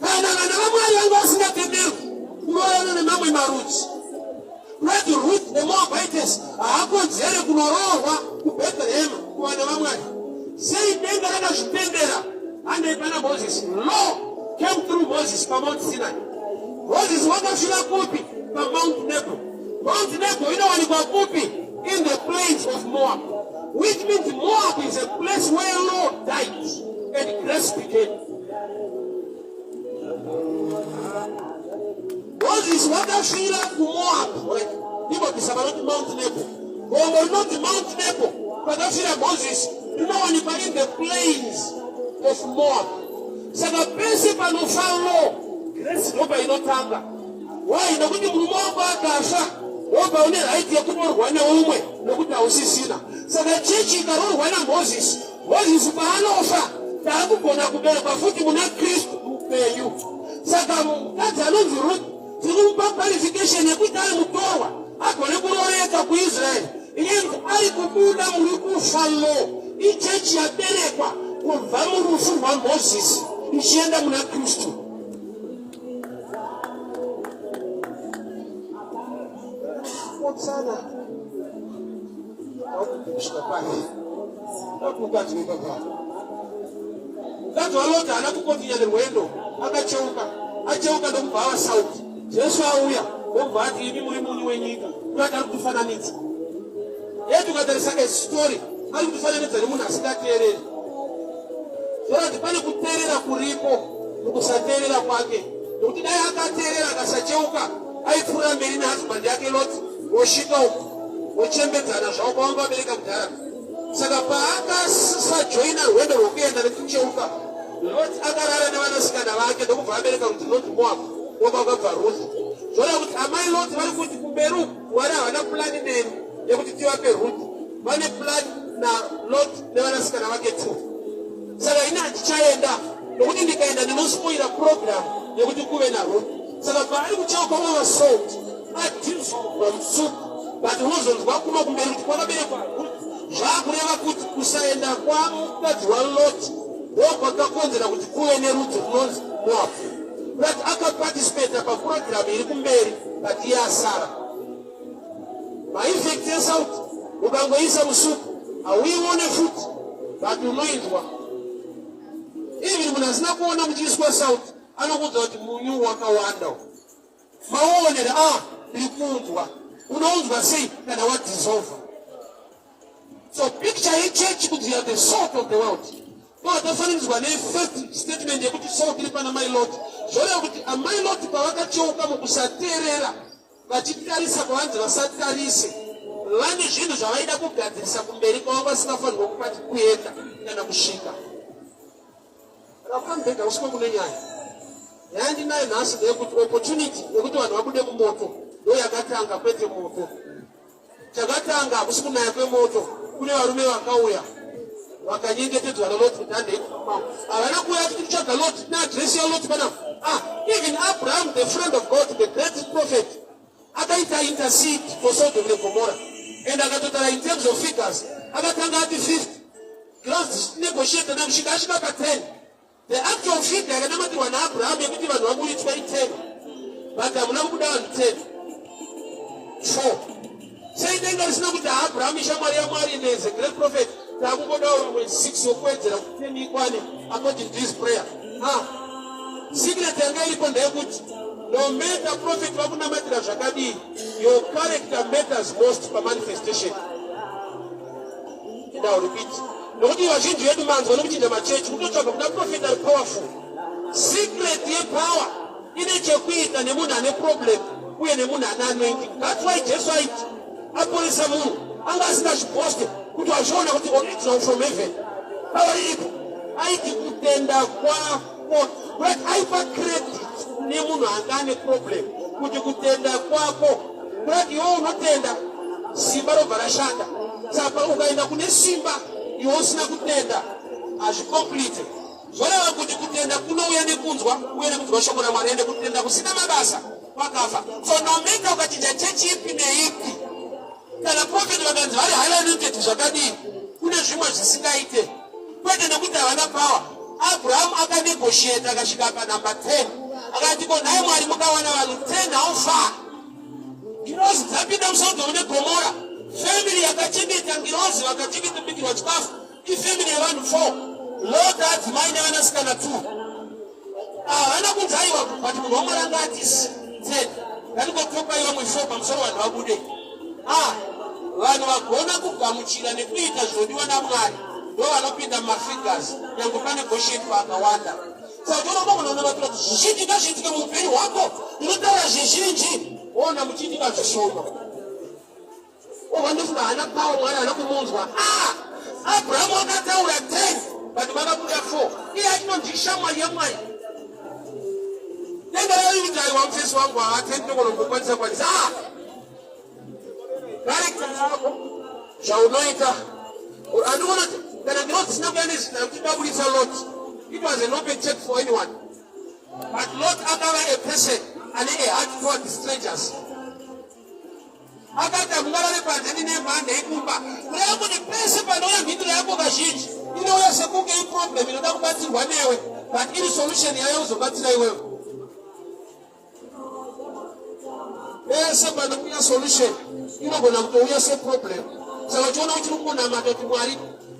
Kana vana vaMwari vanga vasingatenderwi kuroorana nemamwe marudzi, kurati Ruth neMoabites haakodzere kunoroorwa kuBethlehem kuvana vaMwari. Sei denga rakazvitendera? Handei pana Moses. Law came through Moses paMount Sinai. Moses wakasvira kupi? PaMount Nebo. Mount Nebo inowanikwa kupi? In the plains of Moab. Which means Moab is a place where law died and grace began. Moses wakasvira kuMoab, right? Ndibobvisa vanoti Mount Nebo. Gomo rinonzi Mount Nebo pakafira Moses rinowanikwa in the plains of Moab. Saka pese panofa law, grace ndopa inotanga. Why? Nokuti murume wako akafa wobva une right yekuroorwa neumwe nokuti hausisina. Saka chechi ikaroorwa naMoses Mozisi paanofa, taakugona kuberekwa futi muna Kristu mupenyu. Saka mukadzi anonzi Ruth tiri kumupa qualification yekuti ari mutorwa agone kurooreka kuIsraeri. Inyenzi ari kubuda muri kufa lo ichechi yaberekwa kubva murufu rwaMozisi ichienda muna Kristu. Kotsana kusvika kwake mukadzi wepapa mukadzi waLoti haana kukontinya nerwendo, akacheuka acheuka ndokubva ava sauti. Jesu auya ndokubva ati imi muri munyu wenyika. Kurati ari kutifananidza ye, tukatarisa a story ari kutifananidza nemunhu asingateereri. Zvorati pane kuteerera kuripo mukusateerera kwake, nokuti dai akateerera akasacheuka aipfuura mberi nehusband yake Loti, vosvika uku vochembedzana zvavo kwavanga vabereka kudhara. Saka paakasajoina rwendo rwokuenda nekucheuka, Lot akarara nevanasikana vake ndokubva abereka kuti Lot Moab, ndokwakabva Ruth. Zvoreva kuti amai Lot vari kuti kumberi uku Mwari havana purani neni yekuti tivape Ruth, vane purani naLot nevanasikana vake two. Saka ini handichaenda nokuti ndikaenda ndinospoira program yekuti kuve naRuth. Saka paari kucheuka wava salt adissolva musupu, but unozonzwa kuno kumberi kuti kwakaberekwa Ruth. Zvakureva kuti kusaenda kwamukadzi waLot ndokwakakonzera kuti kuve nerudzi runonzi Moab. But akaparticipata papurogiramu iri kumberi, but iye asara. Maeffect esalt ukangoisa musupu hauione futi, but unoinzwa. Even munhu asina kuona muchiiswa salt anokuudza kuti munyu wakawanda. Mauonere a ndiri kuunzwa. Unounzwa sei kana wadissolva? So picture yechechi kuti you are the salt of the world. Pavakafananidzwa nefirst statement yekuti salt iri pana mai Lot, zvoreva kuti amai Lot pavakacheuka mukusateerera vachitarisa kwavanzi vasatarise, vane zvinhu zvavaida kugadzirisa kumberi kwavo vasingafanirwa kupati kuenda kana kusvika. Rakambega usiko kune nyaya yandinayo nhasi ndeyekuti opportunity yekuti vanhu vabude mumoto ndo yakatanga, kwete moto. Chakatanga hakusi kunaya kwemoto, kune varume vakauya vakanyengetedzwa naLot kuti handei kumba. Havana kuuya kuti titsvaga Lot, tine adresi yaLot panapa. Ah, even Abraham, the friend of God, the great prophet, akaita intercede for Sodom neGomorrah and akatotaura in terms of figures. Akatanga ati 50, close negotiate na kusvika asvika pa 10. The actual figure yakanamatirwa naAbraham yekuti vanhu vaburitswa i10, but hamuna kubuda vanhu 10, 4. Sei denga risina kuti Abraham ishamwari yaMwari and is a great prophet, takungodawo vamwe 6 wokuwedzera kuti 10 ikwane according to his prayer? Ah, secret yanga iripo ndeyekuti no matter prophet vakunamatira zvakadii, your character matters most pamanifestation. And I'll repeat, nokuti vazhinji vedu manzwa nokuchinja machechi kutotsvaga kuda prophet ari powerful. Secret yepower ine chekuita nemunhu ane problem uye nemunhu ane anointing. That's why Jesu aiti aporesa munhu anga asingazviposte kuti wazviona kuti original from heaven, power iripo. Aiti kutenda kwako, but aipa credit nemunhu anga ane problem kuti kutenda kwako, kurati iwe unotenda, simba robva rashanda. Saka ukaenda kune simba iwe usina kutenda, hazvicomplete. Zvoreva kuti kutenda kunouya nekunzwa, uye nekunzwa shoko raMwari, ende kutenda kusina mabasa kwakafa. So no matter ukachinja chechi ipi neipi, kana prophet vakanzi vari highly anointed zvakadii, kune zvimwe zvisingaite, kwete nekuti havana power. Abrahamu akanegotiate akasvika panumber 10 akati ko nhai Mwari mukawana vanhu 10 how far? Ngirozi dzapinda muSodhomu neGomora. Family yakachengeta ngirozi vakachengeta kubikirwa chikafu ifamily yevanhu 4. Lot adzimai nevanasikana 2. Havana kunzi aiwa but munhu waMwari anga ati 10. Ngatingotopai vamwe 4 pamusoro vanhu vabude. Ah, vanhu vagona kugamuchira nekuita zvinodiwa naMwari ndo vanopinda mumafigures nyange pane gosheti akawanda. Saka unogona kunamatira kuti zvizhinji ngazviitike muupenyu hwako. Unotaura zvizhinji woona muchiitika zvishoma. Obva ndofunga haana power Mwari haana kumunzwa. Ah! Abrahamu akataura 10 but vakabuda 4. Iye achinonzi ishamwari yaMwari. Denga raivita aiwa mufesi wangu haa 10 ndogona kukwanisa kwanisa. Ah! Character yako zvaunoita andikuona kana ndiro dzisina kuya nezita rekuti ndaburitsa Lot. It was an open check for anyone. But Lot akava a person ane a heart toward strangers. Akati hamungarare panze ndine mhande yekumba. Kureva kuti pese panouya mhinduro yako kazhinji inouya sekunge iproblem inoda kubatsirwa newe but iri solution yayo kuzobatsira iwewe. Pese panouya solution inogona kutouya seproblem. Saka uchiona uchiri kungonamata kuti Mwari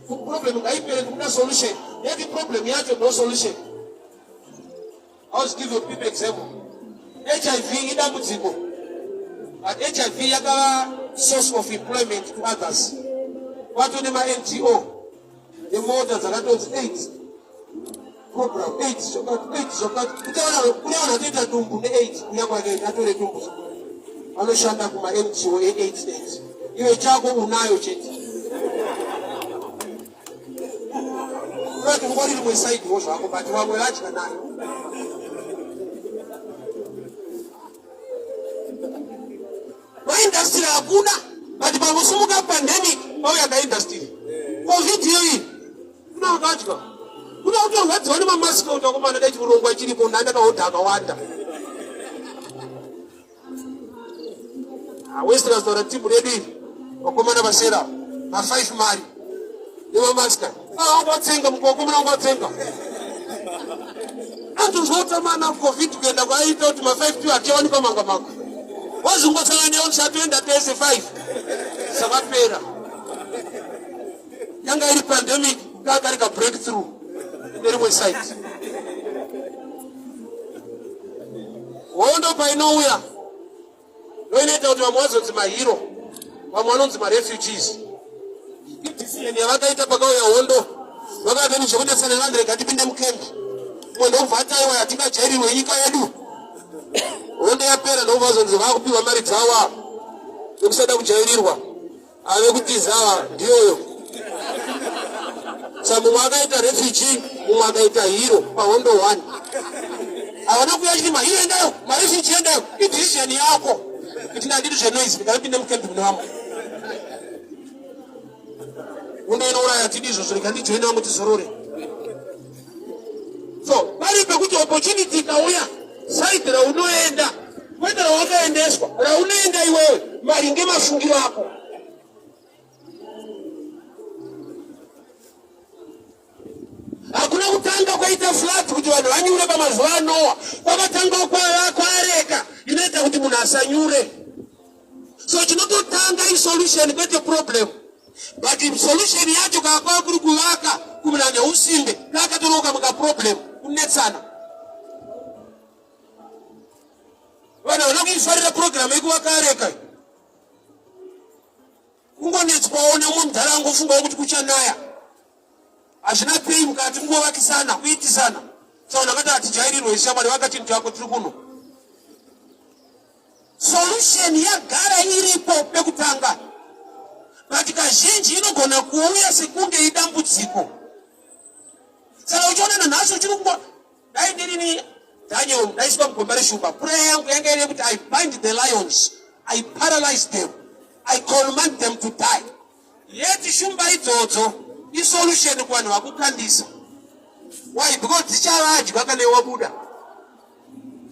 problem ngaipere ndikuda solution yeti problem yacho no solution. I was give you people example. HIV idambudziko. But HIV yakava source of employment to others. Kwato nema NGO nemota dzakatonzi AIDS program AIDS zvakati AIDS zvakati kutaura kune vanhu vatoita dumbu neAIDS kuya kwake atore dumbu vanoshanda kuma NGO eAIDS AIDS iwe chako unayo chete Unoti ungori rimwe side wo zvako but vamwe vadya nayo. Maindustry hakuna but pangosimuka pandemic pauya kaindustry. Covid iyoyi kuna vakadya. Kuna kutorwadziwa nemamask kuti vakomana dai chirongwa chiripo ndandakahodha akawanda. Western taura timu redu iri vakomana vasera ma5 mari nemamaska angatsenga mukokomana angatsenga anzozvotamana covid kuenda kwaiita kuti ma5 tu achiwanikwa manga mako wazongosangana newo tisatoenda tese 5 sakapera yanga iri pandemic kakari ka breakthrough nerimwe site hondo painouya ndoinoita kuti vamwe vazonzi mahero vamwe vanonzi marefugees idecision yavakaita pakauya hondo vakaveni zvekudetsana vanhu rega tipinde mukembi umwe ndokubva ati aiwa hatingajairirwe nyika yedu hondo yapera ndokubva vazonzi vakupiwa mari dzawa nekusada kujairirwa ave kutiza ava ndiyoyo sa mumwe akaita refugee mumwe akaita hero pahondo one havana kuya chiti mahero endayo marefugee endayo idecision yako kuti ndandiri zvenoise ndikapinde mucamp mune vamwe hondo inouraya tidi izvozvo rega ndijoine vamwe tizorore so pari pekuti opportunity ikauya saidi raunoenda kwete rawakaendeswa raunoenda iwewe maringe mafungiro ako hakuna kutanga kwaita flat kuti vanhu vanyure pamazuva anoa kwakatanga kwareka inoita kuti munhu asanyure so chinototanga isolution kwete problem but solution yacho kana kwava kuri kuvaka kumira neusimbe kakatoroka muka problem kunetsana vanhu havana kuifarira program yekuvaka areka kungonetswawo neumwe mudhara angofungawo kuti kuchanaya hazvina pei mukati kungovakisana kuitisana saka vanhu vakati hatijairirwe ishamwari vaka chinhu chako tiri kuno Solution yagara iripo pekutanga but kazhinji inogona kuuya sekunge idambudziko. Saka uchiona nanhasi uchiri kungo dai ndirini Daniel ndaiswa mugomba reshumba prayer yangu yanga iri yekuti I bind the lions, I paralyze them, I command them to die. Yet shumba idzodzo isolution kuvanhu vakukandisa. Why? Because dzichavadya kana iwe wabuda.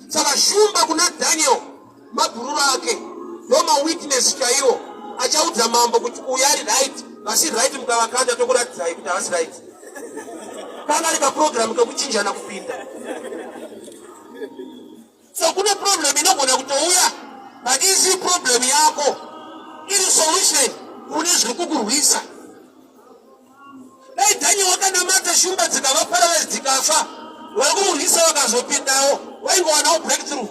Saka shumba kuna Daniel mabhururu ake ndomawitness chaiwo achaudza mambo kuti uyu ari right, vasi right mukavakanda tokuratidzai kuti havasi right. Kanga ari kaprogramu kekuchinjana kupinda. So kune problem inogona kutouya but isi problem yako iri solution kune zviri kukurwisa. Dai Daniel wakanamata shumba dzikava paralyzed dzikafa, vari kumurwisa vakazopindawo vaingowanawo breakthrough.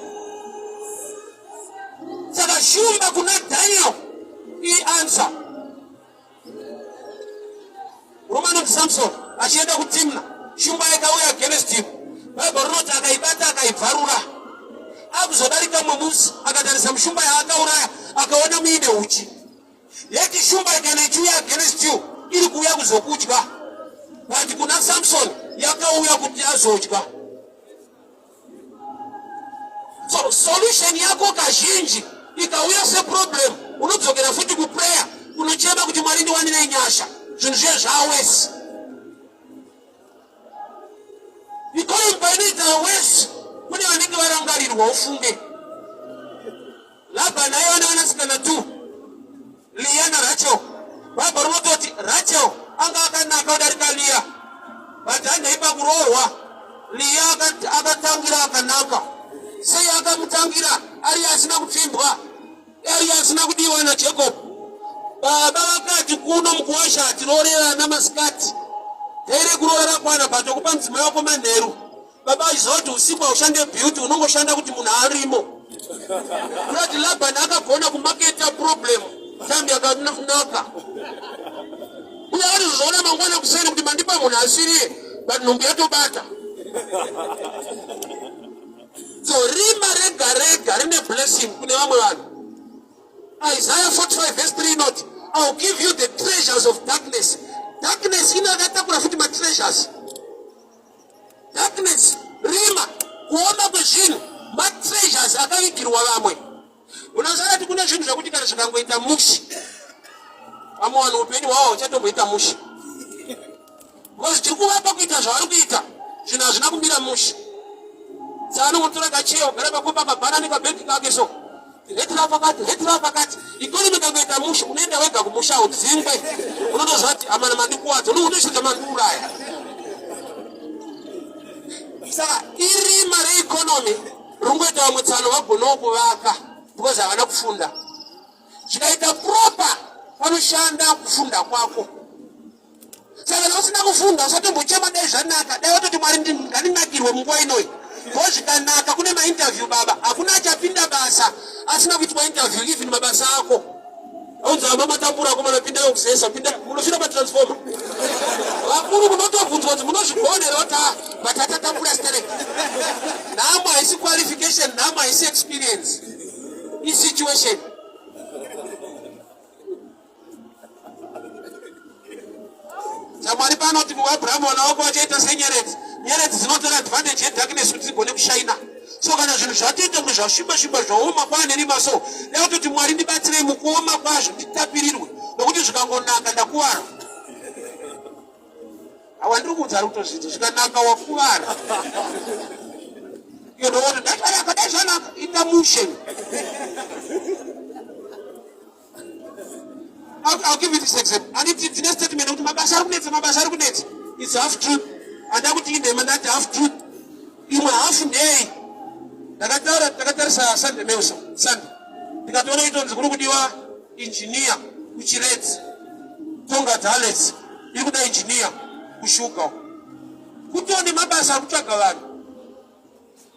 Saka shumba kuna Daniel ianswer. Murume anonzi Samson achienda kuTimna, shumba yakauya against him. Bible rinoti akaibata akaibvarura. Akuzodarika mumwe musi akatarisa mushumba yaakauraya akaona muine uchi. Yeti shumba kana ichiuya against you iri kuuya kuzokudya. But kuna Samson yakauya kuti azodya. So solution yako kazhinji ikauya seproblem unodzokera futi kuprayer unochema kuti Mwari ndiwanirei nyasha zvinhu zviye zvawesi. Economy painoita wesi kune vanenge varangarirwa ufunge. Labhani aiva nevanasikana 2, Leah naRachel. Bhaibheri rinototi Rachel anga akanaka kudarika Leah, but handei pakuroorwa Leah akatangira akanaka. Sei akamutangira ari asina kupfimbwa, ari asina kudiwa naJacob? Baba vakati kuno mukuwasha hatiroore vana masikati, here kuroora kwana but okupa mudzimai wako manheru. Baba achiziva kuti usiku haushande beauty, unongoshanda kuti munhu arimo. Kurati Laban akagona kumaketa problem time yakanaka. Uye anozoona mangwana kuseni kuti mandipa munhu asiriye, but nhumbu yatobata. So rima rega rega rine blessing kune vamwe vanhu. Isaiah 45 verse 3 inoti, I'll give you the treasures of darkness. Darkness ino yakatakura futi matreasures. Darkness, rima, kuoma kwezvinhu, matreasures akavigirwa vamwe. Unoziva kuti kune zvinhu zvekuti kana zvikangoita mushe, vamwe vanhu upenyu hwavo huchatomboita mushe because tiri kuvapa kuita zvavari kuita, zvinhu hazvina kumira mushe. Saka anongotora kacheya kugara pakopa kabhana nekabhegi kake so Rate rava pakati, rate rava pakati. Economy ikangoita mushe, unoenda wega kumusha udzingwe. Unotoziva kuti amana mandikuwadza, unotoita mandiuraya. Saka irima reeconomy ringoita vamwe tsano vagonawo kuvaka because havana kufunda. Zvikaita proper panoshanda kufunda kwako. Saka kana usina kufunda usatombochema dai zvanaka, dai watoti Mwari ngandinakirwe munguva inoyi. Ko zvikanaka kune mainterview baba, hakuna achapinda basa asina kuitwa interview even mabasa ako. Aunza mama matambura akomana pindai kusesa, pinda munofira matransformer. Vakuru munotobvunzwa kuti munozvigona here kuti ah, but atatambura sterek. Nhamo haisi qualification, nhamo haisi experience. Isituation. Chamwari panoti muAbrahamu vana vako vachaita senyeredzi. Nyeredzi dzinotora advantage yedarkness kuti dzigone kushaina. So kana zvinhu zvatoita kunge zvasviba sviba zvaoma kwaane rima so dai kutoti Mwari ndibatsirei mukuoma kwazvo nditapirirwe nokuti zvikangonaka ndakuvara. Awa ndiri kuudza ari kutozvidza zvikanaka wakuvara. Iyo ndoona dai zvanaka dai zvanaka ita mushe. I'll give you this example. Anditi tine statement yekuti mabasa ari kunetsa, mabasa ari kunetsa. It's half truth. Anda kuti inhema ndati half truth. Imwe half ndei. Ndakataura ndakatarisa Sunday Mail so Sunday. Ndikatoona itonzi kuri kudiwa engineer kuChiredzi. Tonga Dalets iri kuda engineer kushuga. Kutone mabasa akutsvaga vanhu.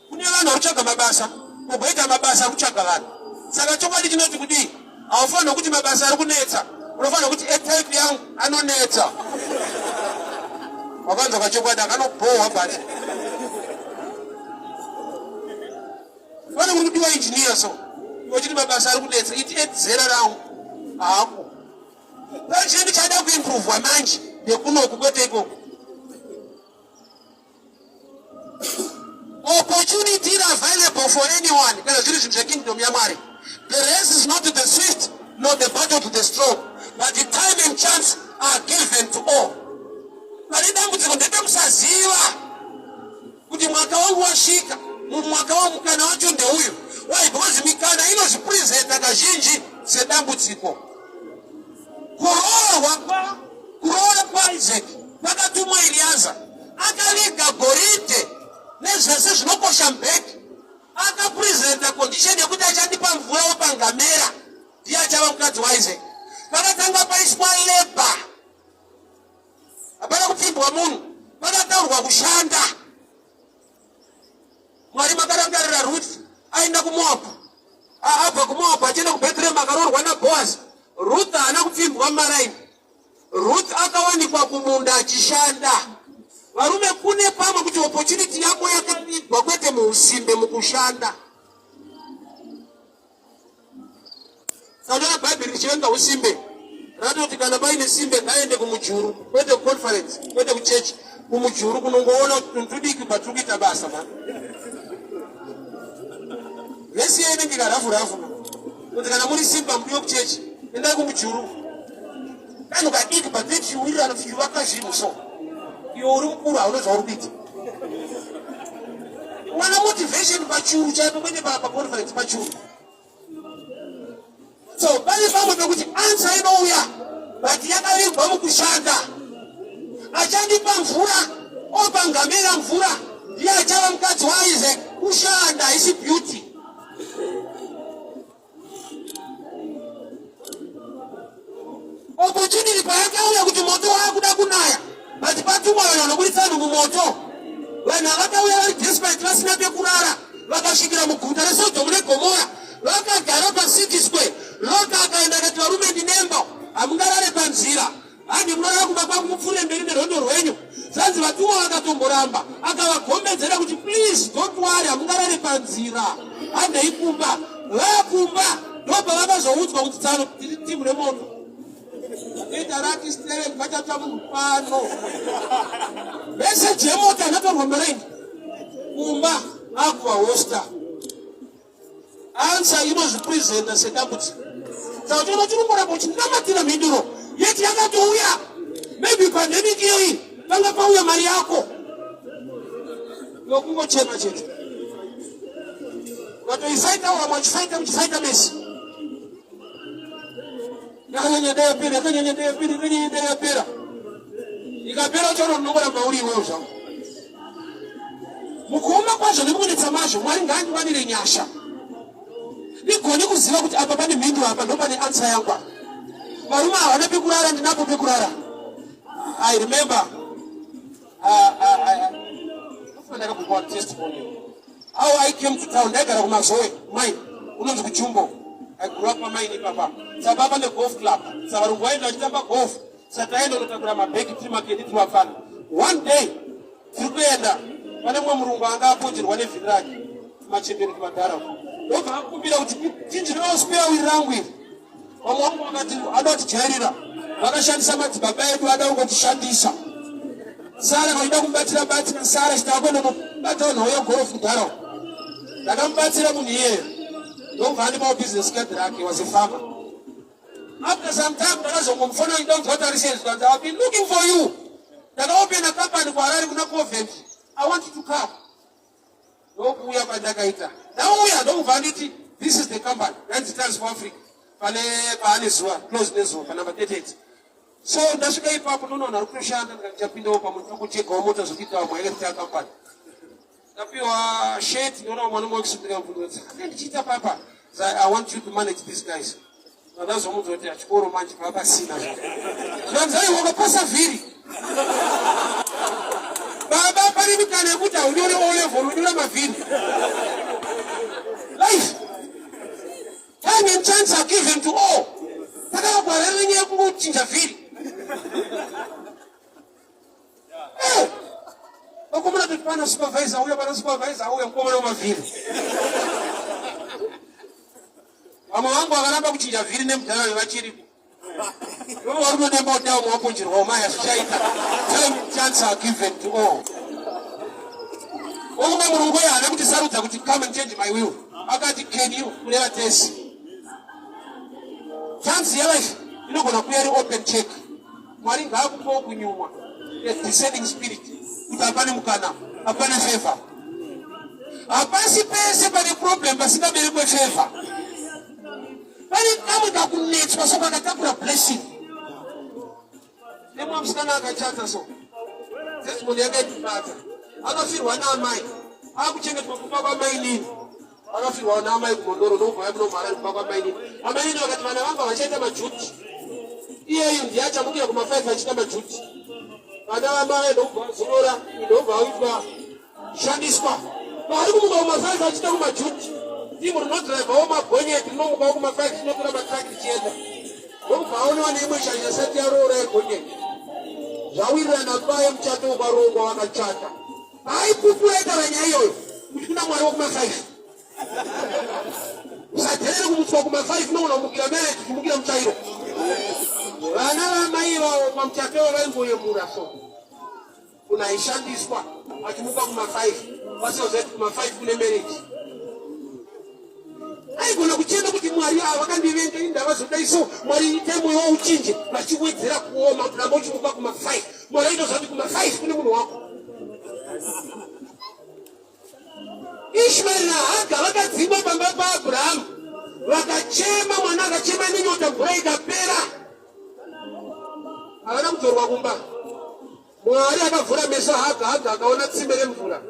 Kune vanhu vari kutsvaga mabasa, kogoita mabasa ari kutsvaga vanhu. Saka chokwadi chinoti kudii? Haufanirwa kuti mabasa ari kunetsa, unofanirwa kuti etype yangu anonetsa. Wakanzwa kachokwadi akanobhohwa but pane kuri kudiwa engineer so uchiti mabasa ari kunetsa iti edzera rangu hako pane chinhu chada kuimprovwa manje ndekunoku kwete ikoko. Opportunity is available for anyone kana zviri zvinhu zvekingdom yaMwari. The race is not to the swift nor the battle to the strong, but the time and chance are given to all. Pane dambudziko ndepekusaziva kuti mwaka wangu wasvika, mumwaka wangu mukana wacho ndeuyu. Why? Because mikana inozvipresenta kazhinji sedambudziko. Kuroorwa kuroora kwaIsaac kwakatumwa Eriaza. Akaviga goridhe nezvese zvinokosha mubhegi. Akapresenta condition yekuti achandipa mvura wopangamera ndiye achava mukadzi waIsaac. Pakatanga paiswa labor, hapana kupfimbwa munhu, pakataurwa kushanda. Mwari makarangarira Ruth aenda kuMoab, abva kuMoab achienda kuBethlehem akaroorwa naBoaz. Ruth haana kupfimbwa mumaraini. Ruth akawanikwa kumunda achishanda. Varume, kune pamwe kuti opportunity yako yakavigwa kwete muusimbe, mukushanda. Saka Bhaibheri richivenga usimbe ratoti kana paine simbe ngaende kumujuru, kwete kuconference, kwete kuchechi, kumujuru kunongoona kuti tudiki patiri kuita basa ma vhesi iyo inenge karafu rafu kuti kana muri simba mudiwe kuchechi endai kumujuru kanhu kadiki but tichiwirirana tichivaka zvinhu so iwe uri mukuru hauna zvauri kuita wana motivation pachuru chaipo kwete paconference pachuru. So pane pamwe pekuti answer inouya but yakavigwa mukushanda. Achandipa mvura opa ngamera mvura ndiye achava mukadzi waIsaac. Kushanda haisi beauty. Opportunity payakauya kuti moto waakuda kunaya but patumwa vanhu vanoburitsa vanhu mumoto. Vanhu havakauya vari desperate vasina pekurara vakasvikira muguta reSodhomu neGomora vakagara pacity square. Lot akaenda akati varume ndinemba hamungarare panzira handi munorara kumba kwangu mupfuure mberi nerwendo rwenyu. Zvanzi vatumwa vakatomboramba akavagombedzera kuti please don't worry hamungarare panzira handei kumba. Vakumba ndopavakazoudzwa kuti tsano tiri timu remoto. Ita rati sterek vachatsva munhu pano. Meseji yemota yakatorwa maraini kumba akuva hosta. Answer inozvipresenta sedambudziko. Saka uchiona chirongoramba uchinamatira mhinduro yeti yakatouya. Maybe pandemic iyoyi panga pauya mari yako. Yokungochema chete. Ukatoifaita wamwe achifaita muchifaita mesi. Yakanyanya dai yapera, yakanyanya dai yapera, yakanyanya dai yapera. Ikapera uchaona unongoramba uri iwewe zvako. Mukuoma kwazvo nemukunetsa mazvo, Mwari ngaandiwanire nyasha. Ndigone kuziva kuti apa pane mhinduro, apa ndopane answer yangu. Varume havana pekurara, ndinapo pekurara. I remember ndakakupa testimony how I came to town. Ndaigara kuMazoe mine unonzi kuJumbo. I grew up pamine ipapa. Saka pane golf club, saka varungu vaenda vachitamba golf, saka taenda kunotakura mabhegi tiri makedi tiri vafana. One day tiri kuenda pane mumwe murungu anga aponjerwa nevhiri rake, machembere tumadhara, ndobva akumbira kuti chinjirewo spare wheel rangu iri. Vamwe vangu vakati ada kutijairira, vakashandisa madzibaba edu ada kungotishandisa. Sara vaida kumubatsira batsira Sara chitakwenda kubata nhau yegorofu kudhara. Ndakamubatsira munhu iyeye ndobva andipawo business card rake, was a farmer. After some time ndakazongomufona ndida kunzwa tarisei, zvikanzi I've been looking for you. Ndakaopena company kuHarare kuna Coventry. I want you to come. Ndokuuya kwandakaita. Ndauya ndokubva anditi this is the company. Yanzi Times for Africa. Pane paane zuva, close nezuva pa number 38. So ndasvika ipapo ndonoona ari kutoshanda ndikati ndichapindawo pamwe ndinokuchegawo mota zvekuita vamwe yakaita company. Ndapiwa shirt ndoona vamwe vanenge vakusindika mubvunzo kuti ndichiita papa. So I want you to manage these guys. Ndazomudza kuti achikoro manje pavasina. Zvanzi aiwa wakapasa vhiri. Baba pane mikana yekuti haunyore O level unyora mavhiri. Life. Time and chance are given to all. Takakagwara nenyaya yekungochinja vhiri. Eh! Vakomana kuti pana supervisor uya, pana supervisor uya, mukomana wemavhiri. Vamwe vangu vakaramba kuchinja vhiri nemudhara vachiripo. Ivo vari kudemba kuti vamwe vaponjerwawo mai hazvichaita. Time and chance are given to all. Umwe murungu uyo haana kuti sarudza kuti come and change my will. Akati can you kureva tesi. Chance yelife inogona kuuya iri open check. Mwari ngaakupewo kunyumwa a discerning spirit kuti hapane mukana, hapane favor. Hapasi pese pane problem pasingaberekwe favor. Pane kamwe kakunetswa so kakatakura blessing. Nemwa musikana akachata so. Testimony yake itibata. Akafirwa naamai. Akuchengetwa kumba kwamainini. Akafirwa naamai kuMhondoro ndokubva vaya kuno muHarare kumba kwamainini. Amainini vakati vana vangu havachaita majuti. Iyeyu ndiye achamukira kuma5 achiita majuti. Vana vamai ndokubva vazorora, ndokubva vaitwa shandiswa. Vari kumuka kuma5 achiita kumajuti. Timu rinodhiraivhawo magonyeti rinomukawo kuma5 rinotora matraki richienda. Ndokubva aonewa neimwe shasha isati yaroora yegonyeti. Zvawirirana paye muchato ukarongwa vakachata. Aipupura itaura nyaya iyoyo kuti kuna Mwari wekuma5. Usadherere kumutswa kuma5 unogona kumukira marriage kumukira mutsvairo. Vana vamai vavo pamuchato vaingoyemura so. Munhu aishandiswa achimuka kuma5 vasingaziva kuti kuma5 kune marriage. Aigona kuchema kuti Mwari ava vakandivenga ini ndavazodai so Mwari itai mwoyo wavo uchinje vachiwedzera kuoma kuti ramba uchimuka kuma5. Mwari aitoziva kuti kuma5 kune munhu wako. Ishmaeri naHaga vakadzingwa pamba paAbrahamu vakachema, mwana akachema nenyota, mvura ikapera, havana kudzorwa kumba. Mwari akavhura meso aHaga, Haga akaona tsime remvura.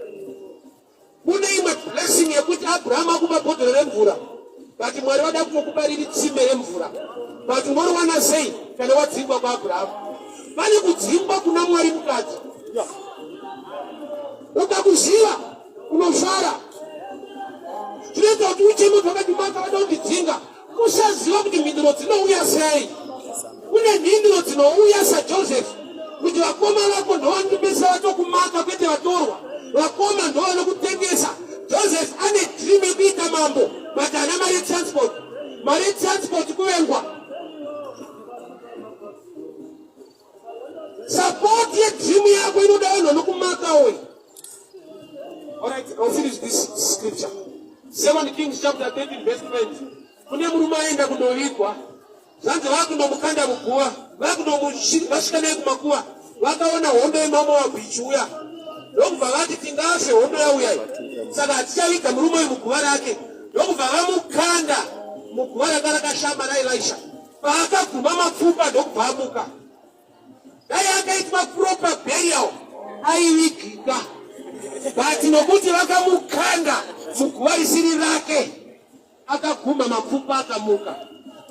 Kune imwe blessing yekuti Abrahamu akupa bhodhoro remvura, but Mwari vada kutokupa riri tsime remvura, but unoriwana sei kana wadzingwa kwaAbrahamu? Pane kudzingwa kuna Mwari mukadzi. Ukakuziva unofara. Zvinoita kuti ucheme pakati maka vada kundidzinga, usaziva kuti mhinduro dzinouya sei. Kune mhinduro dzinouya saJoseph kuti vakoma vako ndovanotopedzisa vatokumaka kwete vatorwa. Vakoma ndovanokutengesa. Joseph ane dream yekuita mambo but haana mari yetransport. Mari yetransport kuvengwa. Support yedream yako inoda vanhu vanokumaka uyu. Alright, I'll finish this scripture. 2 Kings chapter 13 verse 20. Kune murume aenda kundovigwa. Zvanzi vakundomukanda muguva, vasvika naye kumakuva, vakaona hondo yemaMoabhu ichiuya. Ndokubva vati tingafe hondo yauya iyi. Saka hatichaviga murume uyu muguva rake. Ndokubva vamukanda muguva ranga rakashama raElisha. Paakaguma mapfupa ndokubva amuka. Dai akaitwa proper burial aivigika, but nokuti vakamukanda muguva risiri rake, akaguma mapfupa akamuka.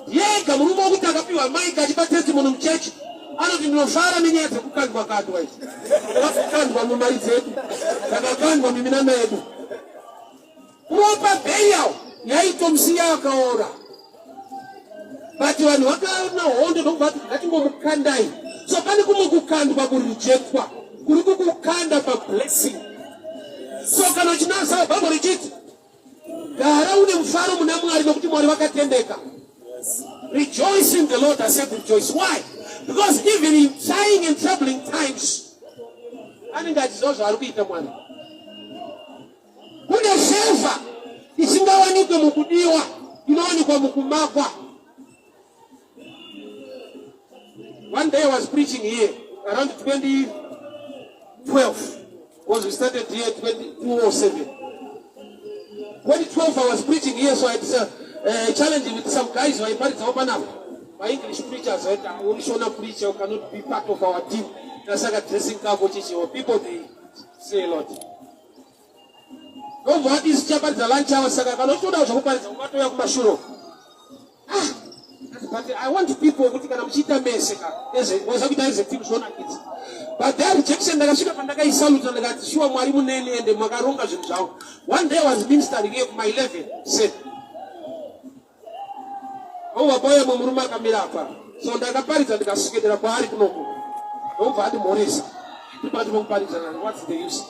Yega murume wokuti akapiwa maiki achipa testimony muchechi anoti ndinofara nenyaya dzekukandwa kandwa idzi, takakandwa mumari dzedu, takakandwa muminama yedu. Proper burial yaitomusiya akaora, but vanhu vakaona hondo ndokubva vati ngatingomukandai. So pane kumwe kukandwa kurejectwa kuri kukukanda pablessing. So kana uchinasa Bhaibheri richiti gara une mufaro muna Mwari nokuti Mwari vakatendeka. Rejoice in the Lord, I said rejoice. Why? Because even in trying and troubling times, anenge achiziva zvaari kuita Mwari. Kune fevha isingawanikwe mukudiwa, inowanikwa mukumakwa. One day I was preaching here around 2012 because we started here 2007. 2012 I was preaching here, so I had a challenge with some guys vaiparidzawo panapa, my English preachers vaiti uri Shona preacher, you cannot be part of our team. Tasaka dressing kako chichiwo people they say a lot. Ndobva vati isu tichaparidza lunch hour, saka kana uchitodawo zvekuparidza ungatouya kumashure. Ah, but I want people kuti kana muchiita mese ka waza kuita as a team zvonakidza. But their rejection ndakasvika pandakaisaluta ndikati shuwa Mwari muneni ende makaronga zvinhu zvavo. One day I was ministering here kuma 11 said Ndobva pauya mumwe murume akamira apa. So ndakaparidza ndikaswedera kwaari kunoko. Ndobva andimhoresa. Ndibati vokuparidza what's the use?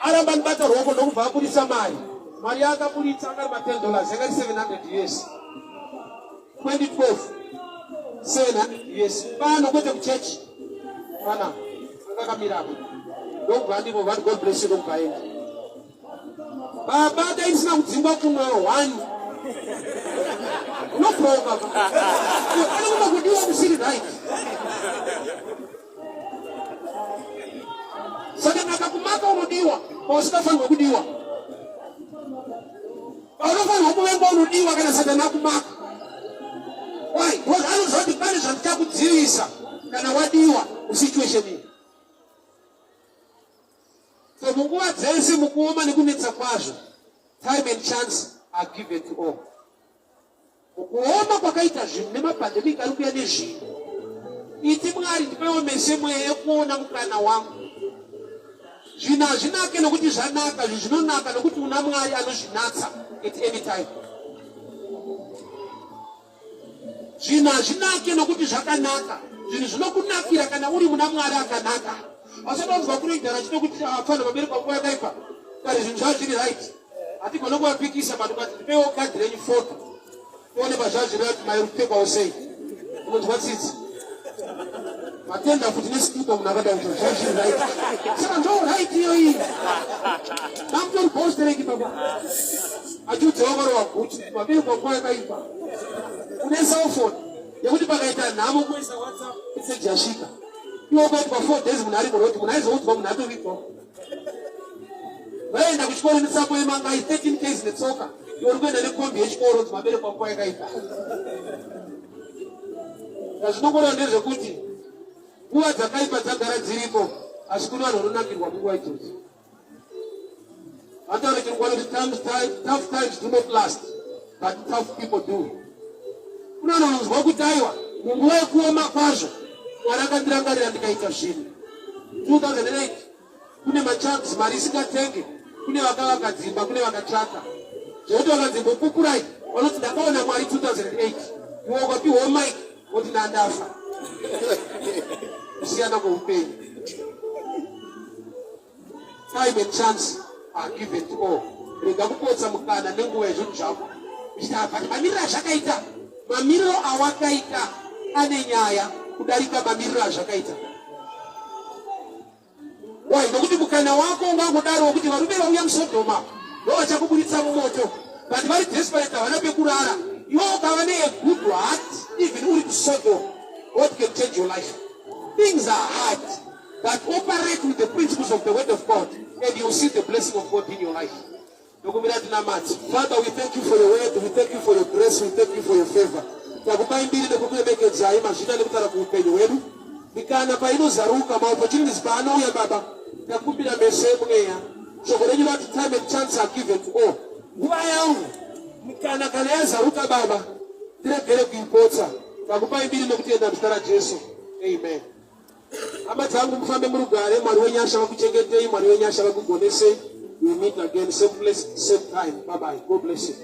Aramba ndibata ruoko ndokubva aburitsa mari. Mari yaakaburitsa akari ma 10 dollars yakari 700 US. 2012 700 US. Pano kwete kuchechi. Pana akakamira apa. Ndokubva andipo vati God bless you ndokubva aenda. Baba dai ndisina kudzingwa kumwe one. Unobroka. Anokupa kudiwa kusiri right. Saka akakumaka unodiwa pausingafanirwa kudiwa. Paunofanirwa kuvengwa unodiwa kana Satani akumaka. Why? Because anoziva kuti pane zvandichakudzivisa kana wadiwa musituation iyi. Dzese mukuoma nekunetsa kwazvo, time and chance are given to all. Mukuoma kwakaita zvinhu nemapandemic ari kuuya nezvinhu, iti Mwari ndipewo mese mweya yekuona mukana wangu. Zvinhu hazvinake nokuti zvanaka, zvinhu zvinonaka nokuti una Mwari anozvinatsa at any time. Zvinhu hazvinake nokuti zvakanaka, zvinhu zvinokunakira kana uri muna Mwari akanaka. Asati wanzwa kunoita rachito kuti apfana vabereki vangu yakaipa kare zvinhu zvavo zviri right. Hatigone kuvapikisa but ukati ndipewo kadhi renyu foto tione pazvazviri right mai kupfekwawo sei unonzwa tsitsi. Matenda futi nesikipa munhu akadai kuti zvazviri right. Saka ndo right iyo iyi. Mamutori bostereki baba. Achiudza wakarowa guti vabereki vangu yakaipa. Une cellphone yekuti pakaita nhamo kuisa WhatsApp message yasvika. Iwe ukaitwa 4 days munhu ari muroad munhu aizoudzwa munhu atovigwa. Vaenda kuchikoro netsapo yemangai 13 ks netsoka. Iwe uri kuenda nekombi yechikoro nzi mabereki wangu yakaipa. Zvazvinongoreva ndezvekuti nguva dzakaipa dzagara dziriko asi kune vanhu vanonakirwa munguva idzodzo. Vataura chirongwa kuti tough times do not last but tough people do. Kune vanhu vanonzwa kuti aiwa munguva yekuoma kwazvo Mwari akandirangarira ndikaita zvinhu. 2008 kune machanks mari isingatenge kune vakavaka dzimba kune vakatsvaka zvekuti vakanzi mbopupurai vanoti ndakaona Mwari 2008 iwe ukapiwawo mic woti ndandafa kusiyana kweupenyu. Time and chance are given to all. Rega kupotsa mukana nenguva yezvinhu zvako. Uchiti ah, but mamiriro azvakaita, mamiriro awakaita ane nyaya kudarika mamiriro azvakaita. Why? Nokuti mukana wako ungangodaro wekuti varume vauya muSodhoma ndovachakuburitsa mumoto, but vari desperate havana pekurara. Iwe ukava ne a good heart even uri kuSodom, God can change your life. Things are hard. But operate with the principles of the word of God and you will see the blessing of God in your life. Ndokumbira tinamate. Father, we thank you for your word, we thank you for your grace, we thank you for your favor. Takupai mbiri nekukuremekedzai mazvita nekutaura kuupenyu hwedu. Mikana painozaruka, maopportunities paanouya Baba, takumbira mese mweya. Shoko renyu rati time and chance are given to all. Nguva yangu, mikana kana yazaruka Baba, tiregere kuipotsa. Takupai mbiri nekutenda muzita raJesu. Amen. Hama dzangu mufambe murugare, Mwari wenyasha vakuchengetei, Mwari wenyasha vakugonesei. We meet again same place, same time. Bye bye. God bless you.